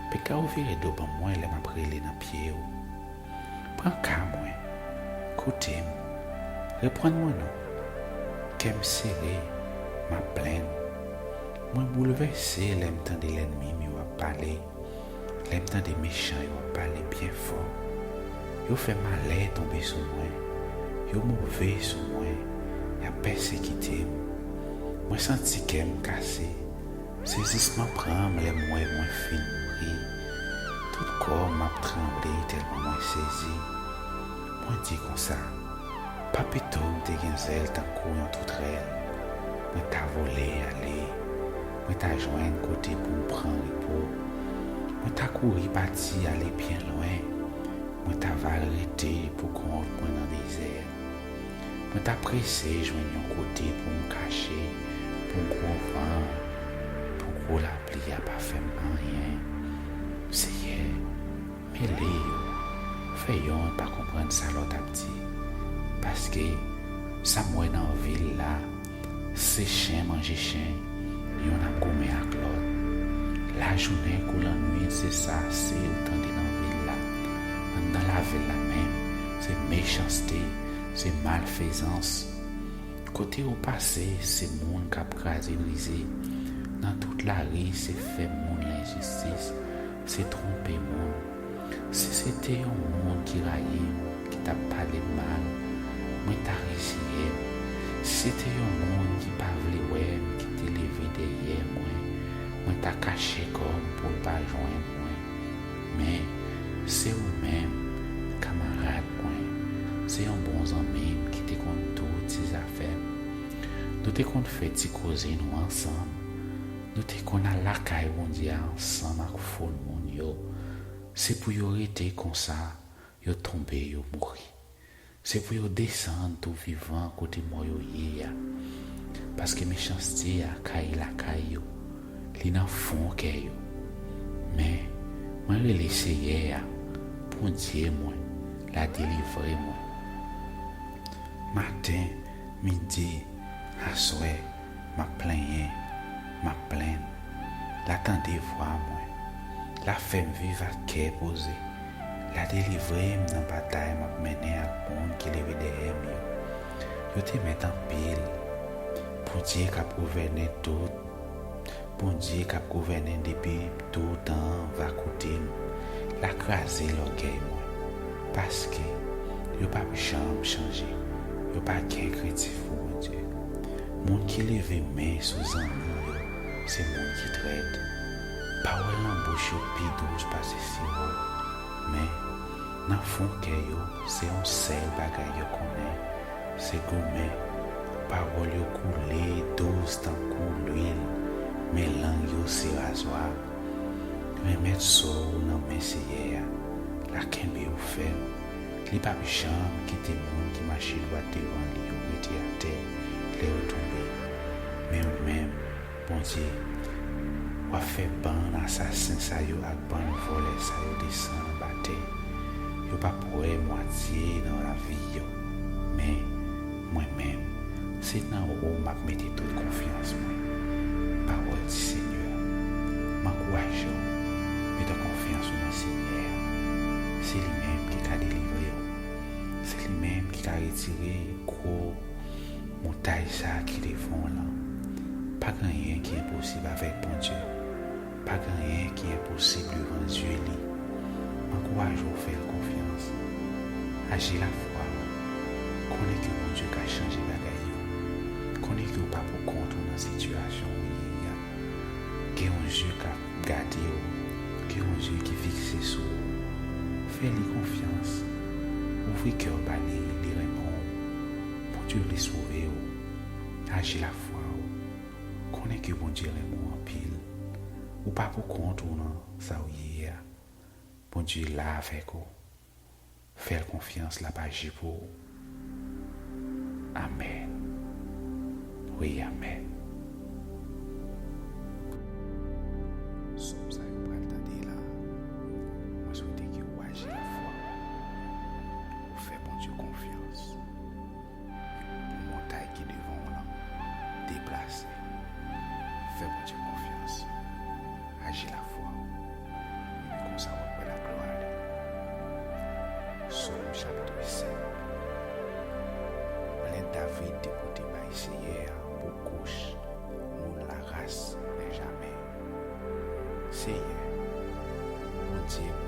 Pika w vire do ban mwen lè m ap rele nan pye w. Pran ka mwen. Koute m. Reprann mwen non. Kè m sere, m ap plenn. Mwen boulvèse lè m tande lènmi m yo ap pale. Lè m tande mechan yo ap pale byen fò. Yo fè malè tonbe sou mwen. Yo move sou mwen. Y ap pèsekite m. Mwen santi kè m kase. Sezisman pran m lè m wè mwen fin mouri. Tout Kò m ap tranble tèlman mwen sezi. Mwen di konsa, pa pito m te gen zèl tankou yon toutrèl. Mwen ta vole ale. Mwen ta jwenn kote pou m pran repo. Mwen ta kouri pati ale byen lwen. Mwen ta va rete pou kont mwen nan dezè. Mwen ta prese jwenn yon kote pou m kache, pou gwo van, pou gwo lapli a pa fè m anyen. Seyè, mele yo, fè yonn pa konprann sa lòt ap di. Paske sa m wè nan vil la, se chen manje chen, yonn ap goumen ak lòt. Lajounen kou lannwit, se sa se ou tande nan vil la. Anndan lavil la menm, se mechanste, se malfezans. Kote ou pase, se moun k ap kraze brize. Nan tout lari, se fè moun lenjistis, se twonpe moun. Si se te yon moun ki rayi m, ki t ap pale m mal, mwen ta reziye m. Si se te yon moun ki pa vle wè m, ki te leve dèyè mwen, mwen ta kache kò m pou l pa jwenn mwen. Men, se ou menm, kamarad mwen, se yon bon zanmi m ki te konn tout ti zafè m. Nou te konn fè ti koze nou ansanm. Nou te konn al lakay Bondye a ansanm ak fo moun yo. Se pou yo rete konsa, yo tonbe, yo mouri. Se pou yo desann tou vivan kote mò yo ye a. Paske mechanste a kayi lakay yo. Li nan fon kè yo. Men, mwen rele Seyè a, Bondye mwen, l a delivre mwen. Maten, midi, aswè, m ap plenyen, m ap plenn. L a tande vwa mwen. L a fè m viv ak kè poze. L a delivre m nan batay m ap mennen ak moun ki leve dèyè m yo. Yo te mèt anpil. Bondye k ap gouvène tout. Bondye k ap gouvène depi toutan an va koute m. L a kraze lògèy mwen. Paske yo p ap janm chanje. Yo pa gen krentif pou Bondye. Moun ki leve men sou zanmi yo, se moun ki trèt. Pawòl nan bouch yo pi dous pase siwo. Men, nan fon kè yo, se yon sèl bagay yo konnen, se goumen. Pawòl yo koule dous tankou lwil, men lang yo se razwa. Remèt sò w nan men Seyè a, l a kenbe w fèm. Li p ap janm kite moun ki mache dwat devan li yo rete atè lè yo tonbe. Men ou menm, Bondye, w ap fè bann asasen sa yo ak bann vòlè sa yo desann anba tè. Yo p ap wè mwatye nan lavi yo. Men, mwen menm, se nan ou m ap mete tout konfyans mwen. Pawòl di Senyè. M ankouraje w, mete konfyans ou nan Senyè a. Se li menm ki ka delivre w. Se li menm ki ka retire gwo montay sa a ki devan w lan. Pa gen anyen ki enposib avèk Bondye. Pa gen anyen ki enposib devan zye li. M ankouraje w fè l konfyans. Aji lafwa w. Konnen ke Bondye ka chanje bagay yo. Konnen ke w pa poukont ou nan sitiyasyon w ye a. Gen yon zye k ap gade w. Gen yon zye ki fikse sou ou. Fè li konfyans. Ouvri kè w ba li, li renmen w. Bondye vle sove w. Aji lafwa w. Konnen ke Bondye renmen w anpil. Ou pa poukont ou nan sa w ye a. Bondye la avèk ou. Fè l konfyans, l ap aji pou ou. Amèn. Wi, amèn. Sòm sa yo pral tande la, mwen swete ke w aji lafwa w, ou fè Bondye konfyans. Pou montay ki devan w lan deplase. Fè Bondye konfyans. Aji lafwa w. Epi konsa w ap wè laglwa li. Sòm chapit sèt. Plent David te pote bay Seyè a pou kouch moun laras Benjamen. Seyè, Bondye m,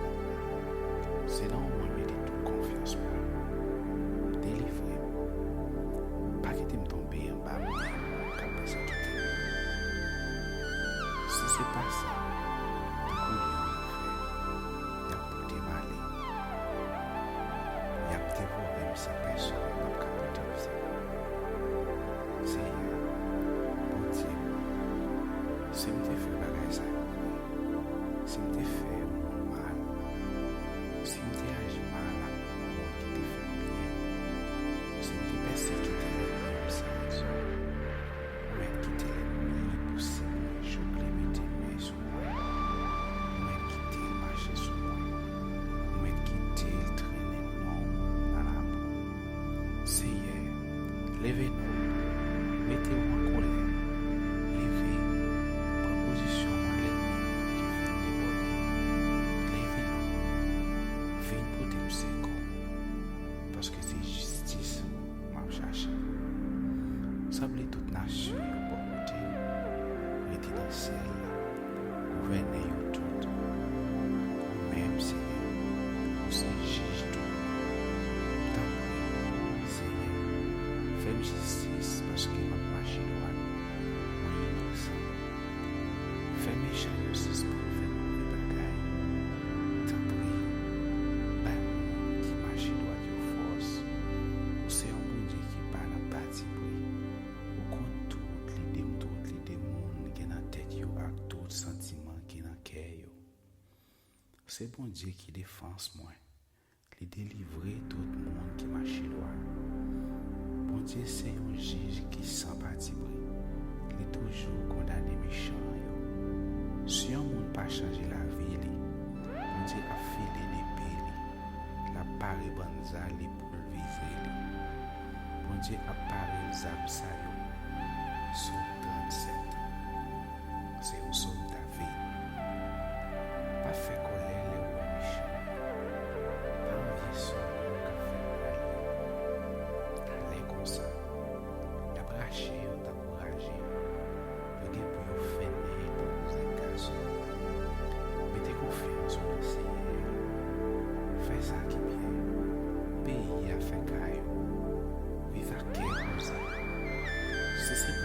se nan ou mwen mete tout konfyans mwen. Delivre m. Pa kite m tonbe anba men moun k ap pèsekite m. Si se pa sa, tankou lyon yo fè, y ap Kite lènmi m sezi. Ou mèt kite lènmi pouse mwen, jòk li mete men sou mwen. Ou mèt kite l mache sou mwen. Ou mèt kite l trennen non m nan labou. Seyè, leve non m. Mete w an kòlè. Leve. Pran pozisyon kont lènmi m ki fin debòde. Leve non m. Vin pote m sekou. Paske se jistis m ap chache. Sanble tout nasyon yo bò kote m rete nan syèl la. Gouvènè yo tout. Ou menm, Seyè, ou se jij tout. Tanpri, Seyè, fè m jistis paske m ap mache dwat. Mwen inosan. Fè mechan yo sispann fè move bagay. Tanpri, bay moun ki mache dwat yo fòs. Ou se yon Bondye ki pa nan patipri. Ou konn tout lide, tout lide moun gen nan tèt yo ak tout santiman ki nan kè yo. Se Bondye ki defans mwen. Li delivre tout moun ki mache dwat. Bondye se yon jij ki san patipri. Li toujou kondane mechan yo. Si yon moun pa chanje lavi li, Bondye ap file nepe li. L ap pare bann zal li pou l vize li. Bondye ap pare zam sa yo. Sòm trannsèt.